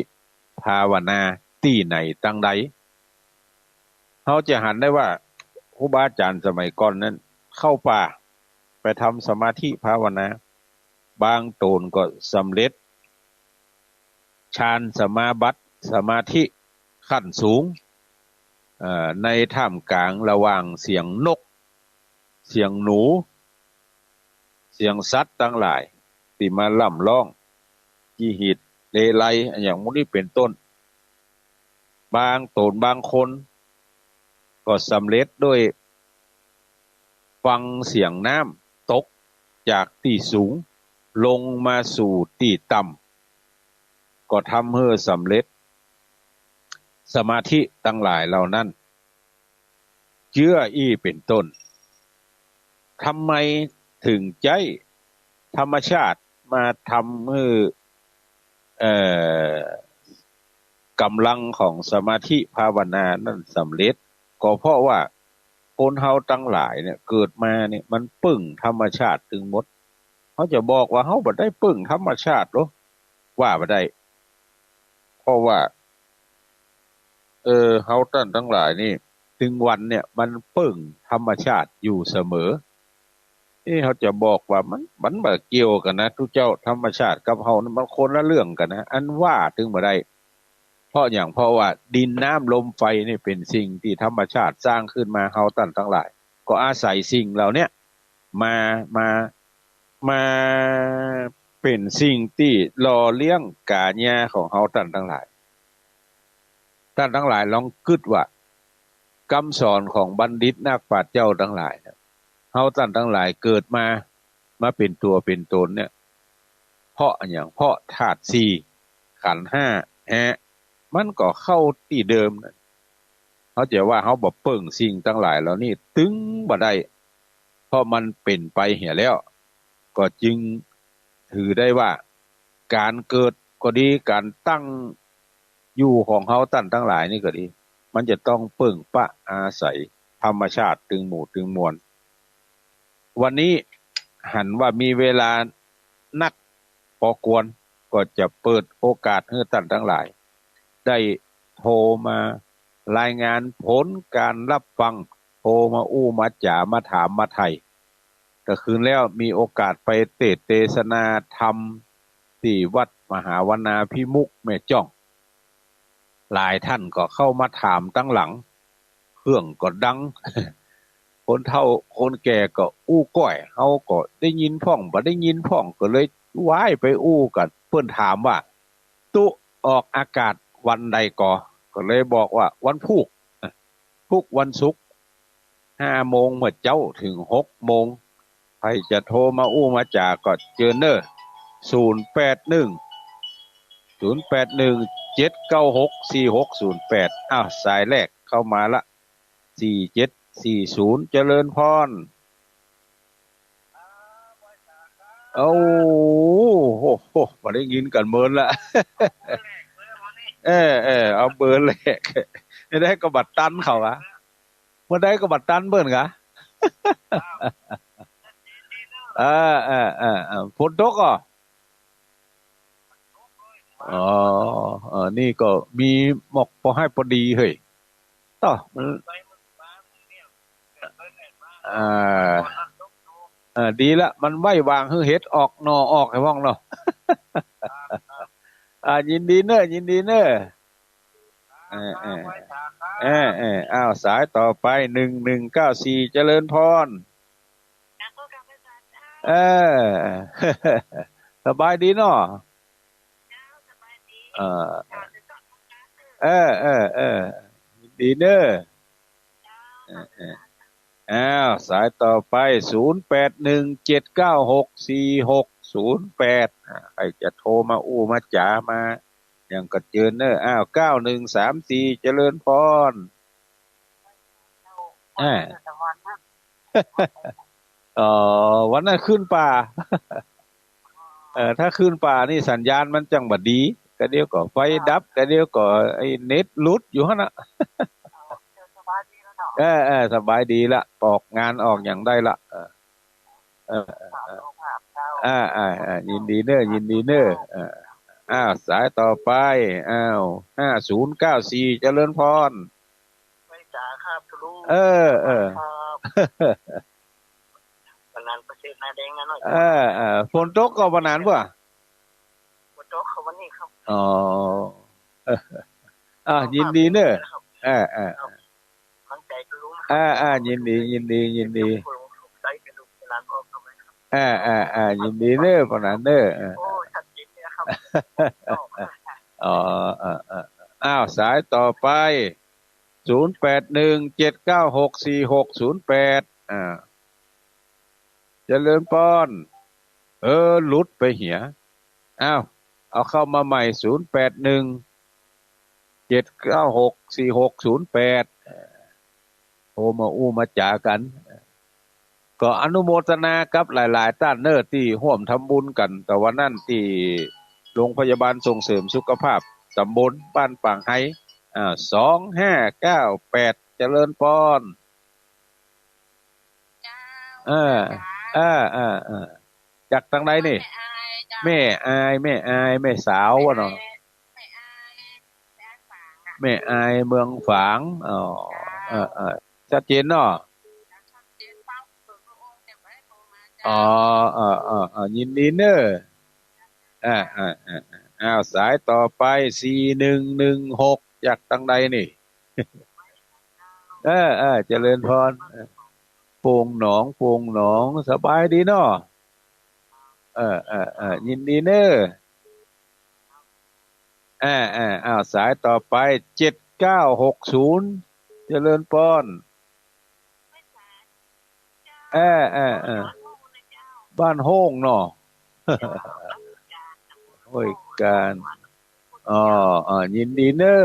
ภาวนาตี้ไหนตังใด เฮาจะหันได้ว่าครูบาอาจ๋ารย์สมัยก่อนนั้นเข้าป่าไปทำสมาธิภาวนา บางต๋นก็สำเร็จฌานสมาบัติ สมาธิขั้นสูง เอ่อ ในท่ามกลางระหว่างเสียงนก เสียงหนู เสียงสัตว์ตังหลายตี้มาร่ำร้อง จีหีดเลไล อะหยังหมู่นี้เป๋นต้น บางต๋นบางคนก็สำเร็จโดยฟังเสียงน้ำตกจากตี้สูง ลงมาสู่ตี้ต่ำ ก็ทำหื้อสำเร็จสมาธิตังหลายเหล่านั้น เจื้ออี้เป๋นต้น ทำไมเถิงใจ๊ธรรมชาติมาทำหื้อ เอ่อ ก๋ำลังของสมาธิภาวนานั้นสำเร็จ ก็เพราะว่าคนเฮาตังหลายเนี่ย เกิดมาเนี่ยมันเปิ้งธรรมชาติตึงหมด เฮาจะบอกว่าเฮาบ่ได้เปิ้งธรรมชาติหรอ ว่าบ่ได้ เพราะว่า เออ เฮาต้านตังหลายนี่ ตึงวันเนี่ยมันเปิ้งธรรมชาติอยู่เสมอ เอ๊ะ เฮาจะบอกว่ามัน มันบ่เกี่ยวกั๋นนะ ตุ๊เจ้า ธรรมชาติกับเฮานี่มันคนละเรื่องกั๋นนะ อันว่าตึงบ่ได้ เพราะหยัง เพราะว่าดินน้ำลมไฟนี่เป๋นสิ่งตี้ธรรมชาติสร้างขึ้นมา เฮาต้านตังหลายก็อาศัยสิ่งเหล่าเนี้ยมา มา มาเป๋นสิ่งตี้หล่อเลี้ยงก๋าญาของเฮาต้านตังหลาย ต้านตังหลายลองกึ๊ดว่า กำสอนของบัณฑิตนักปราชญ์เจ้าตังหลายเนี่ย เฮาต้านตังหลายเกิดมา มาเป๋นตั๋วเป๋นต๋นเนี่ย เพราะอะหยัง เพราะธาตุสี่ ขันธ์ห้า แฮะ มันก็เข้าตี้เดิมนะ เฮาจะว่าเฮาบ่เปิ้งสิ่งตังหลายเหล่านี้ตึงบ่ได้ เพราะมันเป๋นไปเหียแล้ว ก็จึงถือได้ว่าก๋านเกิดก็ดี ก๋านตั้งอยู่ของเฮาต้านตังหลายนี่ก็ดี มันจะต้องเปิ้งปะอาศัยธรรมชาติตึงหมู่ตึงมวล วันนี้หันว่ามีเวลานักปอควร ก็จะเปิดโอกาสหื้อต้านตังหลาย ได้โทรมารายงานผลก๋านฮับฟัง โทรมาอู้มาจ๋า มาถามมาไถ่ ก็คืนแล้วมีโอกาสไปเตสน์เตสนาธรรมตี้วัดมหาวนาภิมุขแม่จ้อง หลายต้านก็เข้ามาถามตังหลัง เครื่องก็ดัง คนเฒ่าคนแก่ก็อู้ก้อย เฮาก็ได้ยินพ่อง บ่ได้ยินพ่อง ก็เลยว้ายไปอู้กั๋น เปิ้นถามว่า ตุ๊ออกอากาศวันใดก่อ ก็เลยบอกว่าวันพูก ทุกวันศุกร์ ห้าโมงเมื่อเจ๊าเถิงหกโมง ใผจะโทรมาอู้มาจ๋าก็เจิญเน่อ ศูนย์แปดหนึ่ง ศูนย์แปดหนึ่ง เจ็ดเก้าหก สี่หกศูนย์แปด อ้าว สายแรกเข้ามาละ สี่เจ็ดสี่ศูนย์ เจริญพร โอ้โห บ่ได้ยินกั๋นเมินละ เออ เออ เอาเบอร์แรก เมื่อใดก็บ่ตันเขาอะ เมื่อใดก็บ่ตันเปิ้นกะ เออ เออ เออ เออ ฝนตกก่อ อ๋อ เออ นี่ก็มีหมอกปอให้ปอดีเฮ้ย ต่อ มัน อ่า เออ ดีละ มันไว้วางหื้อเห็ดออกหน่อออกหื้อพ่องเนาะ อ่า ยินดีเน่อ ยินดีเน่อ เออ เออ เออ เออ อ้าว สายต่อไป หนึ่งหนึ่งเก้าสี่ เจริญพร เออ สบายดีเนาะ เออ เออ เออ เออ ดีเน่อ เออ เออ อ้าว สายต่อไป ศูนย์แปดหนึ่ง เจ็ดเก้าหก สี่หกศูนย์แปด อ่า ใผจะโทรมาอู้มาจ๋ามา หยังก็เจิญเน่อ อ้าว เก้าหนึ่งสามสี่ เจริญพร อ่า อ๋อ วันนั้นขึ้นป่า เออ ถ้าขึ้นป่านี่สัญญาณมันจั่งบ่ดี กะเดี๋ยวก็ไฟดับ กะเดี๋ยวก็ไอ้เน็ตหลุดอยู่หั้นน่ะ เออ เออ สบายดีละ ออกงานออกหยังได้ละ เออ เออ เออ เออ อ่า อ่า อ่า ยินดีเน่อ ยินดีเน่อ เออ อ้าว สายต่อไป อ้าว ห้าศูนย์เก้าสี่ เจริญพร ไหว้สาครับลุง เออ เออ ครับ วันนั้นประเทศนาแดงนะเนาะ เออ เออ ฝนตกก่อวันนั้นบ่ ฝนตกครับวันนี้ครับ อ๋อ อ่า ยินดีเน่อ ครับ เออ เออ ครับ กำลังใจ๋ลุงนะครับ อ่า อ่า ยินดี ยินดี ยินดี ใจ๋เป็นลูกเป็นหลานก็เข้าไปครับ อ่า อ่า อ่า ยินดีเน่อ ปานนั้นเน่อ เออ โอ้ ชัดเจนเลยครับ อ๋อ เออ เออ เออ อ้าว สายต่อไป ศูนย์แปดหนึ่ง เจ็ดเก้าหก สี่หกศูนย์แปด อ่า เจริญพร เออ หลุดไปเหีย อ้าว เอาเข้ามาใหม่ ศูนย์แปดหนึ่ง เจ็ดเก้าหก สี่หกศูนย์แปด โทรมาอู้มาจ๋ากั๋น ก็อนุโมทนากับหลายๆ ต้านเน่อ ตี้ฮ่วมทำบุญกั๋น แต่วันนั้นตี้โรงพยาบาลส่งเสริมสุขภาพต๋ำบลบ้านป่างไฮ อ่า สองห้าเก้าแปด เจริญพร เจ้า เออ เออ เออ เออ จากตางใดนี่ แม่อายเจ้า แม่อาย แม่อาย แม่สาววะเนาะ แม่อาย แม่อายฝางอะ แม่อายเมืองฝาง อ๋อ เจ้า เออ เออ ชัดเจนเนาะ ชัดเจน ฟังเถิงพระองค์จะไปโทรมาเจ้า อ๋อ เออ เออ เออ ยินดีเน่อ อ่า อ่า อ่า อ่า อ้าว สายต่อไป สี่หนึ่งหนึ่งหก จากตางใดนี่ เออ เออ เจริญพร เออ โป่งหนอง โป่งหนอง สบายดีเนาะ เออ เออ เออ ยินดีเน่อ เออ เออ อ้าว สายต่อไป เจ็ดเก้าหกศูนย์ เจริญพร เออ เออ เออ บ้านโฮ่งเนาะ ห้วยกาญ อ๋อ อ๋อ ยินดีเน้อ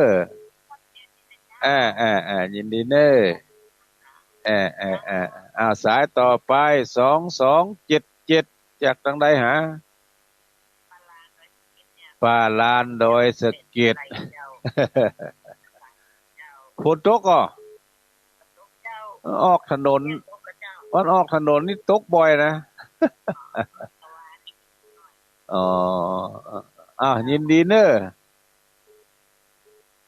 อ่า อ่า อ่า ยินดีเน้อ อ่า อ่า อ่า อ่า สายต่อไป สองสองเจ็ดเจ็ด จากตางใดหา ป่าลานดอยสะเก็ด ฝนตกก่อ ออกถนน วันออกถนนนี่ตกบ่อยนะ อ๋อ อ้าว ยินดีเน้อ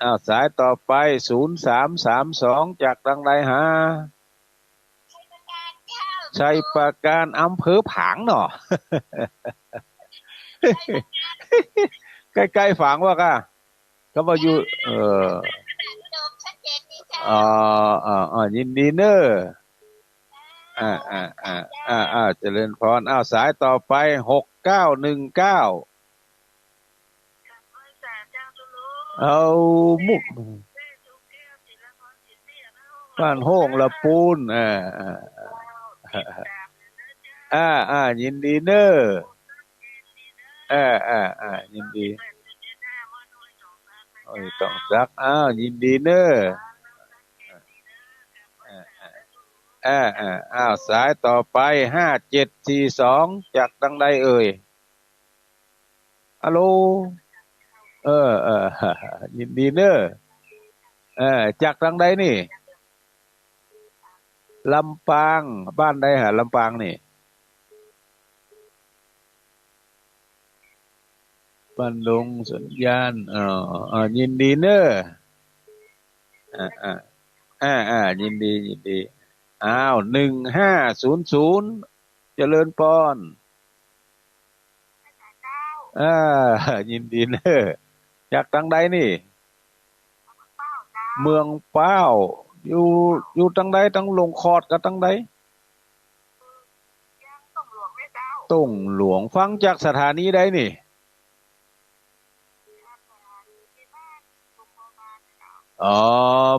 อ้าว สายต่อไป ศูนย์สามสามสอง จากตางใดหา ชัยปราการ อำเภอฝางเนาะ ใก้ๆ ฝางว่าก้า ก็ว่าอยู่ เออ อ๋อ อ๋อ อ๋อ ยินดีเน้อ อ่า อ่า อ่า อ่า อ่า เจริญพร อ้าว สายต่อไป หกเก้าหนึ่งเก้า เอามุก บ้านโฮ่งละปูน อ่า อ่า อ่า อ่า ยินดีเน้อ อ่า อ่า อ่า ยินดี โอ้ย ต้องซัก อ้าว ยินดีเน้อ อ่า อ่า อ่า อ้าว สายต่อไป ห้าเจ็ดสี่สอง จากตางใดเอ่ย ฮัลโหล เออ เออ ยินดีเน้อ เออ จากตางใดนี่ ลำปาง บ้านใดหา ลำปางนี่ บ้านดงสวนยาน อ๋อ อ๋อ ยินดีเน้อ อ่า อ่า อ่า อ่า ยินดี ยินดี อ้าว หนึ่งห้าศูนย์ศูนย์ เจริญปอน อ่า ยินดีเน้อ จากตางใดนี่ เมืองป้าว อยู่ อยู่ตางใด ตางหลวงขอดกับตางใด ต้งหลวง ฟังจากสถานีใดนี่ อ๋อ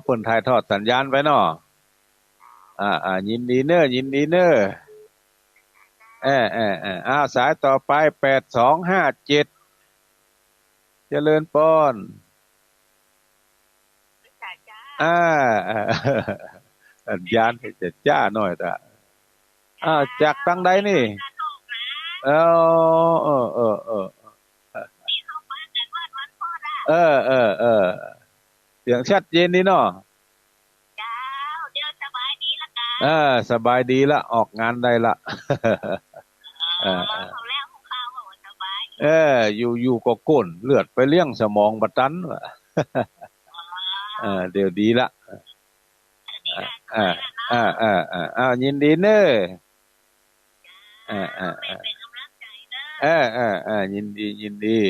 เปิ้นถ่ายทอดสัญญาณไปเนาะ อ่า อ่า ยินดีเน้อ ยินดีเน้อ เออ เออ เออ อ้าว สายต่อไป แปดสองห้าเจ็ด เจริญปอน อ่า อ่า สัญญาณจะจ้าหน้อยตะ อ่า จากตางใดนี่ เออ เออ เออ เออ เสียงชัดเจนดีเนาะ เจ้า เดี๋ยวสบายดีละกะ เออ สบายดีละ ออกงานได้ละ เออ เออ เออ แล้วข้าวก็สบาย เออ อยู่ อยู่ก็ก้นเลือดไปเลี้ยงสมองบ่ตันว่ะ อ๋อ เออ เดี๋ยวดีละ ดีละ เออ สบายละเนาะ เออ เออ เออ เออ ยินดีเน้อ เออ เออ เออ เป็นกำลังใจเด้อ เออ เออ เออ ยินดี ยินดี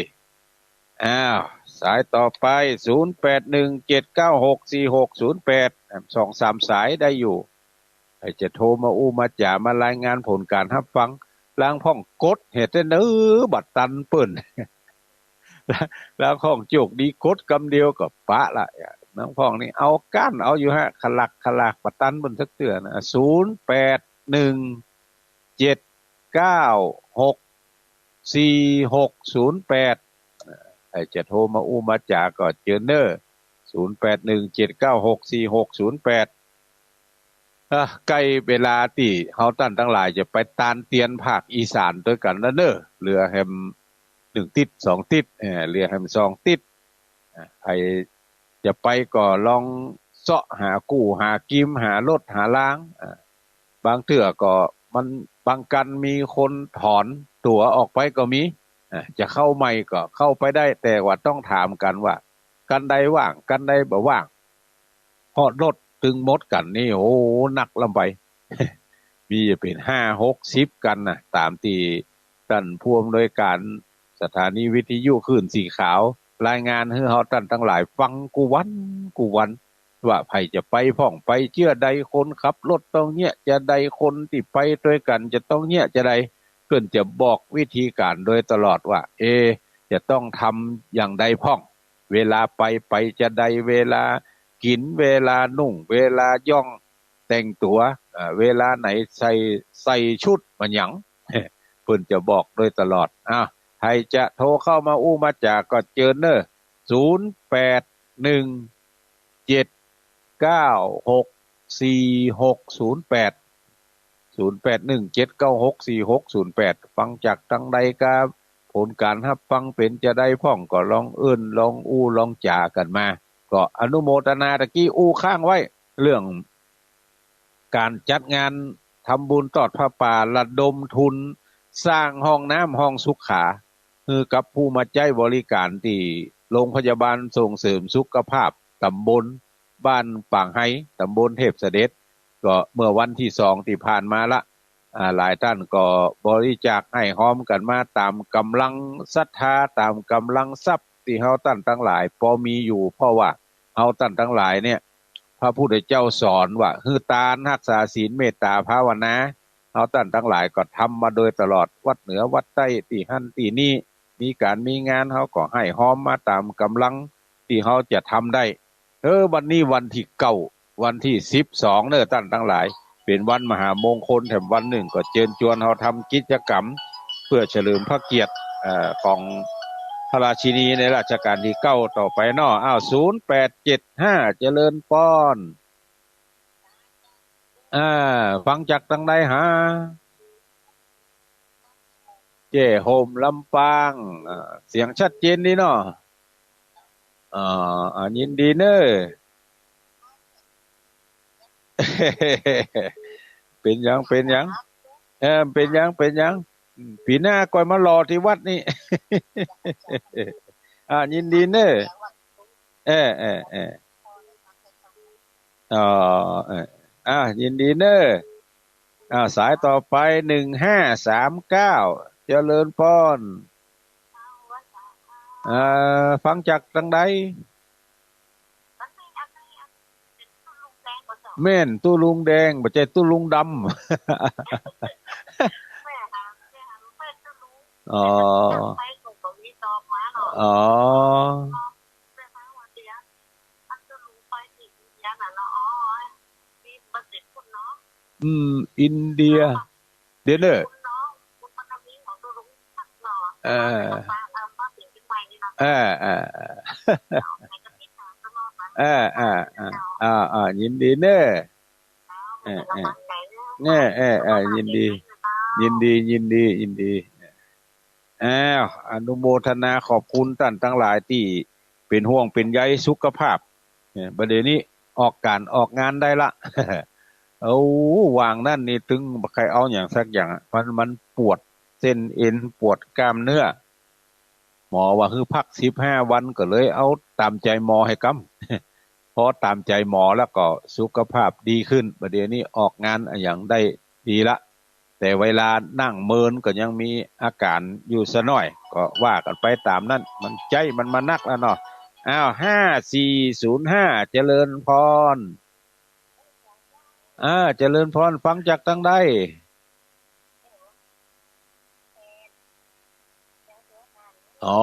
อ้าว สายต่อไป ศูนย์แปดหนึ่งเจ็ดเก้าหกสี่หกศูนย์แปด สองสามสายได้อยู่ ใผจะโทรมาอู้มาจ๋า มารายงานผลการฮับฟัง ลางพ่องกดเหตุเน้อ บ่ตันเปิ้น ลางพ่องโจคดีกดกำเดียวก็ปะละ ลางพ่องนี่เอาก้านเอาอยู่ฮะ ขลักขลากบ่ตันเปิ้นสักเตื้อนะ ศูนย์แปดหนึ่งเจ็ดเก้าหกสี่หกศูนย์แปด ใผจะโทรมาอู้มาจ๋าก็เจิญเน้อ ศูนย์แปดหนึ่งเจ็ดเก้าหกสี่หกศูนย์แปด อ่ะ ใก้เวลาตี้เฮาต้านตังหลายจะไปตานเตียนภาคอีสานตวยกั๋นแล้วเน้อ เหลือแหมหนึ่งติ๊ดสองติ๊ด เออ เหลือแหมสองติ๊ด อ่ะ ใผจะไปก็ลองเซาะหากู้หากิม หารถหาลาง อ่ะ บางเตื้อก็มัน บางกั๋นมีคนถอนตั๋วออกไปก็มี อ่ะ จะเข้าใหม่ก็เข้าไปได้ แต่ว่าต้องถามกั๋นว่า กั๋นใดว่าง กั๋นใดบ่ว่าง เพราะรถตึงหมดกั๋นนี่ โอ้ นักล้ำไป มีจะเป๋นห้าหกสิบกั๋นนะ ต๋ามตี้ต้านผู้อำนวยก๋านสถานีวิทยุคลื่นสีขาว รายงานหื้อเฮาต้านตังหลายฟังกู้วันกู้วัน ว่าใผจะไปพ่องไปเจื้อใด คนขับรถต้องเยียะจาใด คนตี้ไปตวยกั๋นจะต้องเยียะจาใด เปิ้นจะบอกวิธีก๋านโดยตลอดว่า เอ จะต้องทำอย่างใดพ่อง เวลาไป ไปจาใด เวลากิ๋น เวลานุ่ง เวลาย่อง แต่งตั๋ว เอ่อ เวลาไหนใส่ ใส่ชุดมาหยัง เปิ้นจะบอกโดยตลอด อ่ะ ใผจะโทรเข้ามาอู้มาจ๋าก็เจิญเน้อ ศูนย์แปดหนึ่งเจ็ดเก้าหกสี่หกศูนย์แปด ศูนย์แปดหนึ่งเจ็ดเก้าหกสี่หกศูนย์แปด ฟังจากตังใดกา ผลก๋านฮับฟังเป๋นจาใดพ่องก็ลองเอิ้นลองอู้ลองจ๋ากั๋นมา ก็อนุโมทนา ตะกี้อู้ค้างไว้ เรื่อง ก๋านจัดงานทำบุญตอดผ้าป่า ระดมทุนสร้างห้องน้ำห้องสุขา หื้อกับผู้มาใจ๊บริก๋านตี้โรงพยาบาลส่งเสริมสุขภาพต๋ำบลบ้านปางไฮ ต๋ำบลเทพเสด็จ ก็เมื่อวันตี้สองตี้ผ่านมาละ อ่า หลายต้านก็บริจาคให้ฮอมกั๋นมาต๋ามก๋ำลังศรัทธา ต๋ามก๋ำลังทรัพย์ตี้เฮาต้านตังหลายปอมีอยู่ เพราะว่าเฮาต้านตังหลายเนี่ย พระพุทธเจ้าสอนว่าหื้อตาน ฮักษาศีล เมตตา ภาวนา เฮาต้านตังหลายก็ทำมาโดยตลอด วัดเหนือวัดใต้ ตี้หั้นตี้นี่ มีก๋านมีงานเฮาก็ให้ฮอมมาต๋ามก๋ำลังตี้เฮาจะทำได้ เออ วันนี้วันตี้เก้า วันตี้สิบสองเน่อต้านตังหลาย เป๋นวันมหามงคลแถมวันนึ่ง ก็เจิญจวนเฮาทำกิจก๋รรม เปื้อเฉลิมพระเกียรติ เอ่อ ของพระราชินีในรัชก๋าลตี้เก้าต่อไปเนาะ อ้าว ศูนย์แปดเจ็ดห้า เจริญปอน อ่า ฟังจากตังใดหา แจ้ห่มลำปาง อ่า เสียงชัดเจนดีเนาะ อ่า อ่า ยินดีเน่อ เป๋นหยัง เป๋นหยัง เออ เป๋นหยัง เป๋นหยัง อืม ปี๋หน้าก่อยมาหล่อตี้วัดนี่ อ่า ยินดีเน่อ เออ เออ เออ อ๋อ เออ อ่า ยินดีเน่อ อ่า สายต่อไป หนึ่งห้าสามเก้า เจริญปอน เอ่อ ฟังจากตังใด แม่น ตุ๊ลุงแดง บ่ใจ้ตุ๊ลุงดำ อ๋อ อ๋อ อืม อินเดีย เดี๋ยวเน่อ เออ เออ เออ เออ เออ เออ ยินดีเน่อ เออ เออ เน่อ เออ เออ ยินดี ยินดี ยินดี ยินดี อ้าว อนุโมทนาขอบคุณต้านตังหลายตี้เป๋นห่วงเป๋นใยสุขภาพ เนี่ย บ่าเดี่ยวนี้ออกก๋านออกงานได้ละ โอ้ วางนั้นนี่ตึงบ่ใค่เอาหยังสักอย่างอะ มัน มันปวดเส้นเอ็น ปวดกล้ามเนื้อ หมอว่าหื้อพักสิบห้าวัน ก็เลยเอาต๋ามใจ๋หมอไห้กำ พอต๋ามใจ๋หมอแล้วก็สุขภาพดีขึ้น บ่าเดี่ยวนี้ออกงานอะหยังได้ดีละ แต่เวลานั่งเมินก็ยังมีอาก๋านอยู่ซะหน้อย ก็ว่ากั๋นไปต๋ามนั้น มันใจ๊มันมานักแล้วเนาะ อ้าว ห้าสี่ศูนย์ห้า เจริญปอน อ่า เจริญปอน ฟังจากตังใด อ๋อ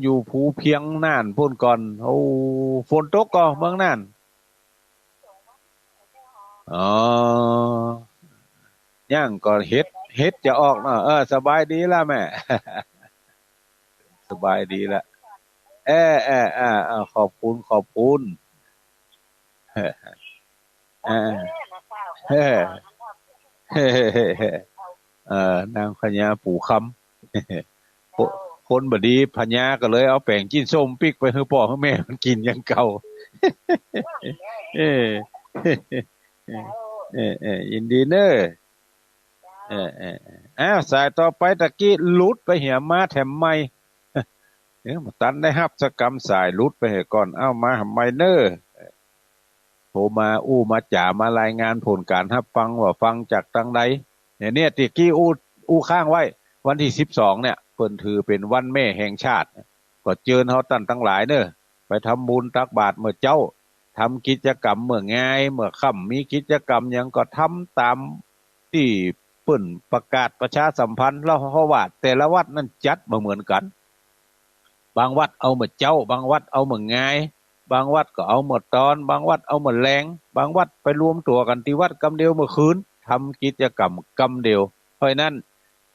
อยู่ภูเพียงน่านปู้นก่อน โอ้ ฝนตกก่อเมืองน่าน อ๋อ ยังก่อเห็ด เห็ดจะออกเนาะ เออ สบายดีละแม่ สบายดีละ เออ เออ เออ เออ ขอบคุณ ขอบคุณ เออ เออ เออ นางพญาปู่คำ คน คนบ่ดี พญาก็เลยเอาแป๋งจิ้นส้มปิ๊กไปหื้อป้อหื้อแม่มันกิ๋นอย่างเก่า เออ เออ เออ ยินดีเน่อ เออ เออ เออ อ้าว สายต่อไปตะกี้หลุดไปเหีย มาแถมใหม่ เออ บ่ตันได้ฮับสักกำ สายหลุดไปเหียก่อน อ้าว มาแถมใหม่เน่อ โทรมาอู้มาจ๋า มารายงานผลก๋านฮับฟังว่าฟังจากตังใด เนี่ย เนี่ย ตะกี้อู้ อู้ค้างไว้ วันตี้สิบสองเนี่ย เปิ้นถือเป๋นวันแม่แห่งชาติ ก็เจิญเฮาต้านตังหลายเน่อ ไปทำบุญตักบาตรเมื่อเจ๊า ทำกิจกรรมเมื่องาย เมื่อค่ำมีกิจกรรมหยังก็ทำต๋ามตี้เปิ้นประกาศประชาสัมพันธ์ แล้วเพราะว่าแต่ละวัดนั้นจัดบ่เหมือนกั๋น บางวัดเอาเมื่อเจ๊า บางวัดเอาเมื่องาย บางวัดก็เอาเมื่อตอน บางวัดเอาเมื่อแลง บางวัดไปรวมตั๋วกั๋นตี้วัดกำเดียวเมื่อคืน ทำกิจกรรมกำเดียว เพราะฉะนั้น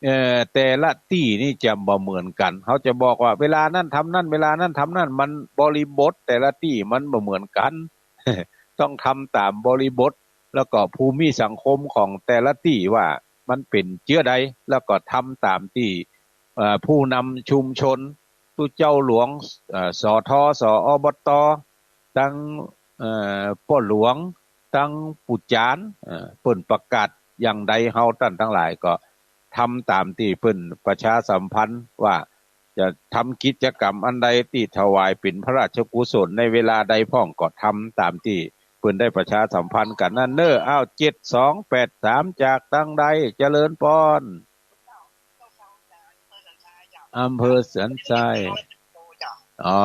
เอ่อ แต่ละตี้นี่จะบ่เหมือนกั๋น เฮาจะบอกว่าเวลานั้นทำนั้น เวลานั้นทำนั้น มันบริบทแต่ละตี้มันบ่เหมือนกั๋น ต้องทำต๋ามบริบท แล้วก็ภูมิสังคมของแต่ละตี้ว่ามันเป๋นเจื้อใด แล้วก็ทำต๋ามตี้ เอ่อ ผู้นำชุมชน ตุ๊เจ้าหลวง เอ่อ สท ส อบต ตัง เอ่อ ป้อหลวง ตังปู่จ๋ารย์ เอ่อ เปิ้นประกาศอย่างใด เฮาต้านตังหลายก็ทำต๋ามตี้เปิ้นประชาสัมพันธ์ว่าจะทำกิจกรรมอันใดตี้ถวายเป๋นพระราชกุศลในเวลาใดพ่อง ก็ทำต๋ามตี้เปิ้นได้ประชาสัมพันธ์กั๋นนั้นเน้อ อ้าว เจ็ดสองแปดสาม จากตังใด เจริญปอน อำเภอสันทราย อ๋อ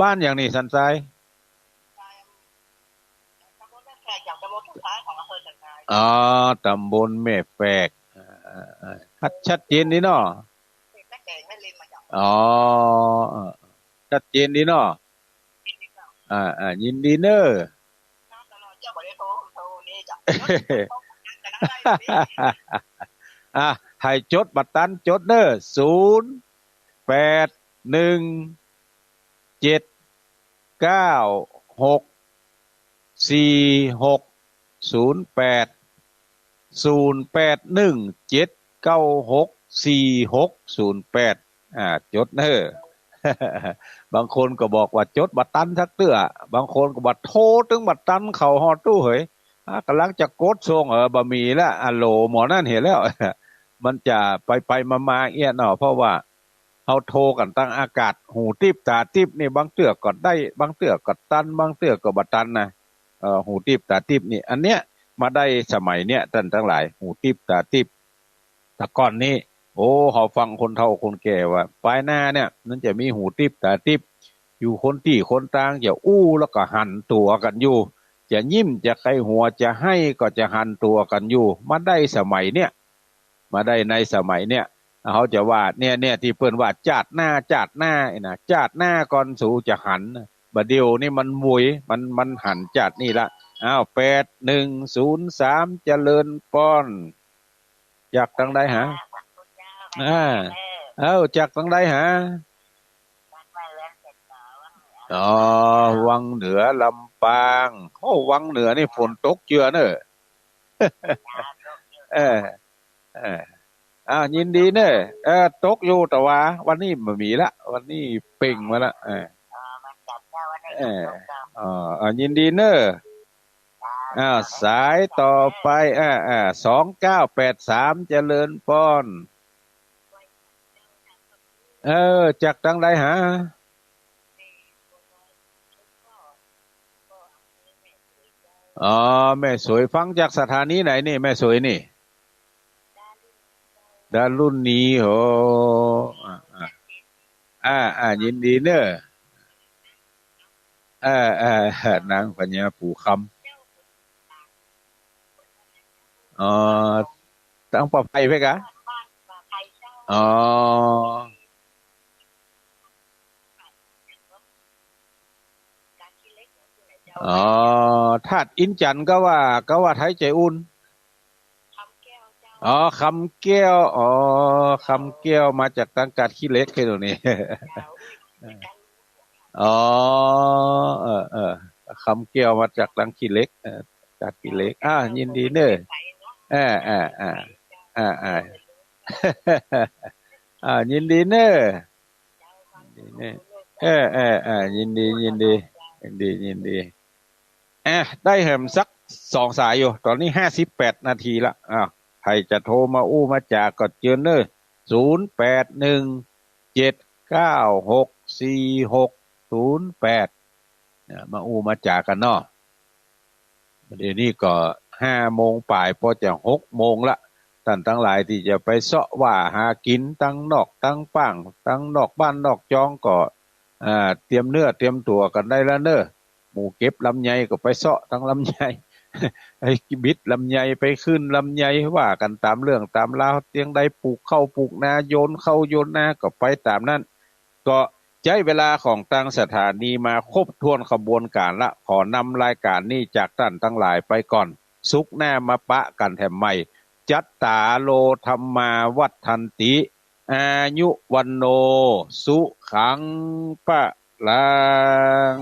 บ้านหยังนี่ สันทราย อ๋อ ต๋ำบลแม่แฝก อ่า อ่า อ่า ชัดเจนดีเนาะ อ๋อ อ่า ชัดเจนดีเนาะ อ่า อ่า ยินดีเน้อ อ่ะ ใผจดบ่ตันจดเน้อ ศูนย์แปดหนึ่งเจ็ดเก้าหกสี่หกศูนย์แปด ศูนย์แปดหนึ่งเจ็ดเก้าหกสี่หกศูนย์แปด อ่า จดเน้อ บางคนก็บอกว่าจดบ่ตันสักเตื้อ บางคนก็ว่าโทรตึงบ่ตันเขาฮอดตู้เหย อ่า ก่ำลังจะกดส่ง เออ บ่มีละ อะโหล หมอนั่นเหียแล้ว มันจะไปๆ มาๆ เอี้ยเนาะ เพราะว่าเฮาโทรกั๋นตังอากาศ หูติ๊บต๋าติ๊บนี่ บางเตื้อก็ได้ บางเตื้อก็ตัน บางเตื้อก็บ่ตันนะ เอ่อ หูติ๊บต๋าติ๊บนี่ อันเนี้ย มาได้สมัยเนี้ย ต้านตังหลาย หูติ๊บต๋าติ๊บ แต่ก่อนนี้ โอ้ เฮาฟังคนเฒ่าคนแก่ว่า ปายหน้าเนี่ย มันจะมีหูติ๊บต๋าติ๊บ อยู่คนตี้คนตาง จะอู้แล้วก็หันตั๋วกั๋นอยู่ จะยิ้ม จะไกหัว จะไห้ ก็จะหันตั๋วกั๋นอยู่ มาได้สมัยเนี้ย มาได้ในสมัยเนี้ย เฮาจะว่า เนี่ย เนี่ย ตี้เปิ้นว่า จาติหน้า จาติหน้า นี่นะ จาติหน้าก่อนสูจะหัน บ่าเดี่ยวนี้มันหวุย มัน มันหันจาตินี้ละ อ้าว แปดหนึ่งศูนย์สาม เจริญปอน จากตังใดหา อ่า เอ้า จากตังใดหา อ๋อ วังเหนือ ลำปาง โอ้ วังเหนือนี่ฝนตกเจือเน้อ เออ เออ อ่า ยินดีเน้อ เออ ตกอยู่ แต่ว่าวันนี้บ่มีละ วันนี้เป่งมาละ เออ เออ อ๋อ อ่า ยินดีเน้อ อ่า สายต่อไป อ่า อ่า สองเก้าแปดสาม เจริญปอน เออ จากตังใดหา อ๋อ แม่สวย ฟังจากสถานีไหนนี่ แม่สวยนี่ ดารุณี โห อ่า อ่า อ่า อ่า ยินดีเน้อ เออ เออ เออ นางพญาปู่คำ อ๋อ ตังป่าไผ่เพ่นกะ อ๋อ อ๋อ ธาตุอินจันทน์ก็ว่า ก็ว่าไทยใจอุ่น อ๋อ คำแก้ว อ๋อ คำแก้วมาจากตังกาดขี้เหล็กแค่นี้ อ๋อ เออ เออ คำแก้วมาจากตังขี้เหล็ก เออ กาดขี้เหล็ก อ่า ยินดีเน้อ เออ เออ เออ เออ เออ อ่า ยินดีเน้อ ยินดีเน้อ เออ เออ เออ ยินดี ยินดี ยินดี ยินดี อ่ะ ได้แหมสักสองสายอยู่ ต๋อนนี้ห้าสิบแปดนาทีละ อ้าว ใผจะโทรมาอู้มาจ๋าก็เจิญเน้อ ศูนย์แปดหนึ่งเจ็ดเก้าหกสี่หกศูนย์แปด เนี่ย มาอู้มาจ๋ากั๋นเนาะ เดี๋ยวนี้ก็ห้าโมงป๋าย ปอจะหกโมงละ ต้านตังหลายตี้จะไปเซาะว่าหากิ๋นตังนอกตังป้าง ตังนอกบ้านนอกจองก็ อ่า เตรียมเนื้อเตรียมตั๋วกั๋นได้แล้วเน้อ หมู่เก็บลำไยก็ไปเซาะตังลำไย ไปบิดลำไย ไปขึ้นลำไย ว่ากั๋นต๋ามเรื่องต๋ามราว เตียงใดปลูกข้าวปลูกนา โยนข้าวโยนนา ก็ไปต๋ามนั้น ก็ใจ๊เวลาของตังสถานีมาครบถ้วนขบวนก๋านละ ขอนำรายก๋านนี้จากต้านตังหลายไปก่อน ศุกร์หน้ามาปะกั๋นแถมใหม่ จัตตาโร ธัมมา วัฑฒันติ อายุ วัณโณ สุขัง พะลัง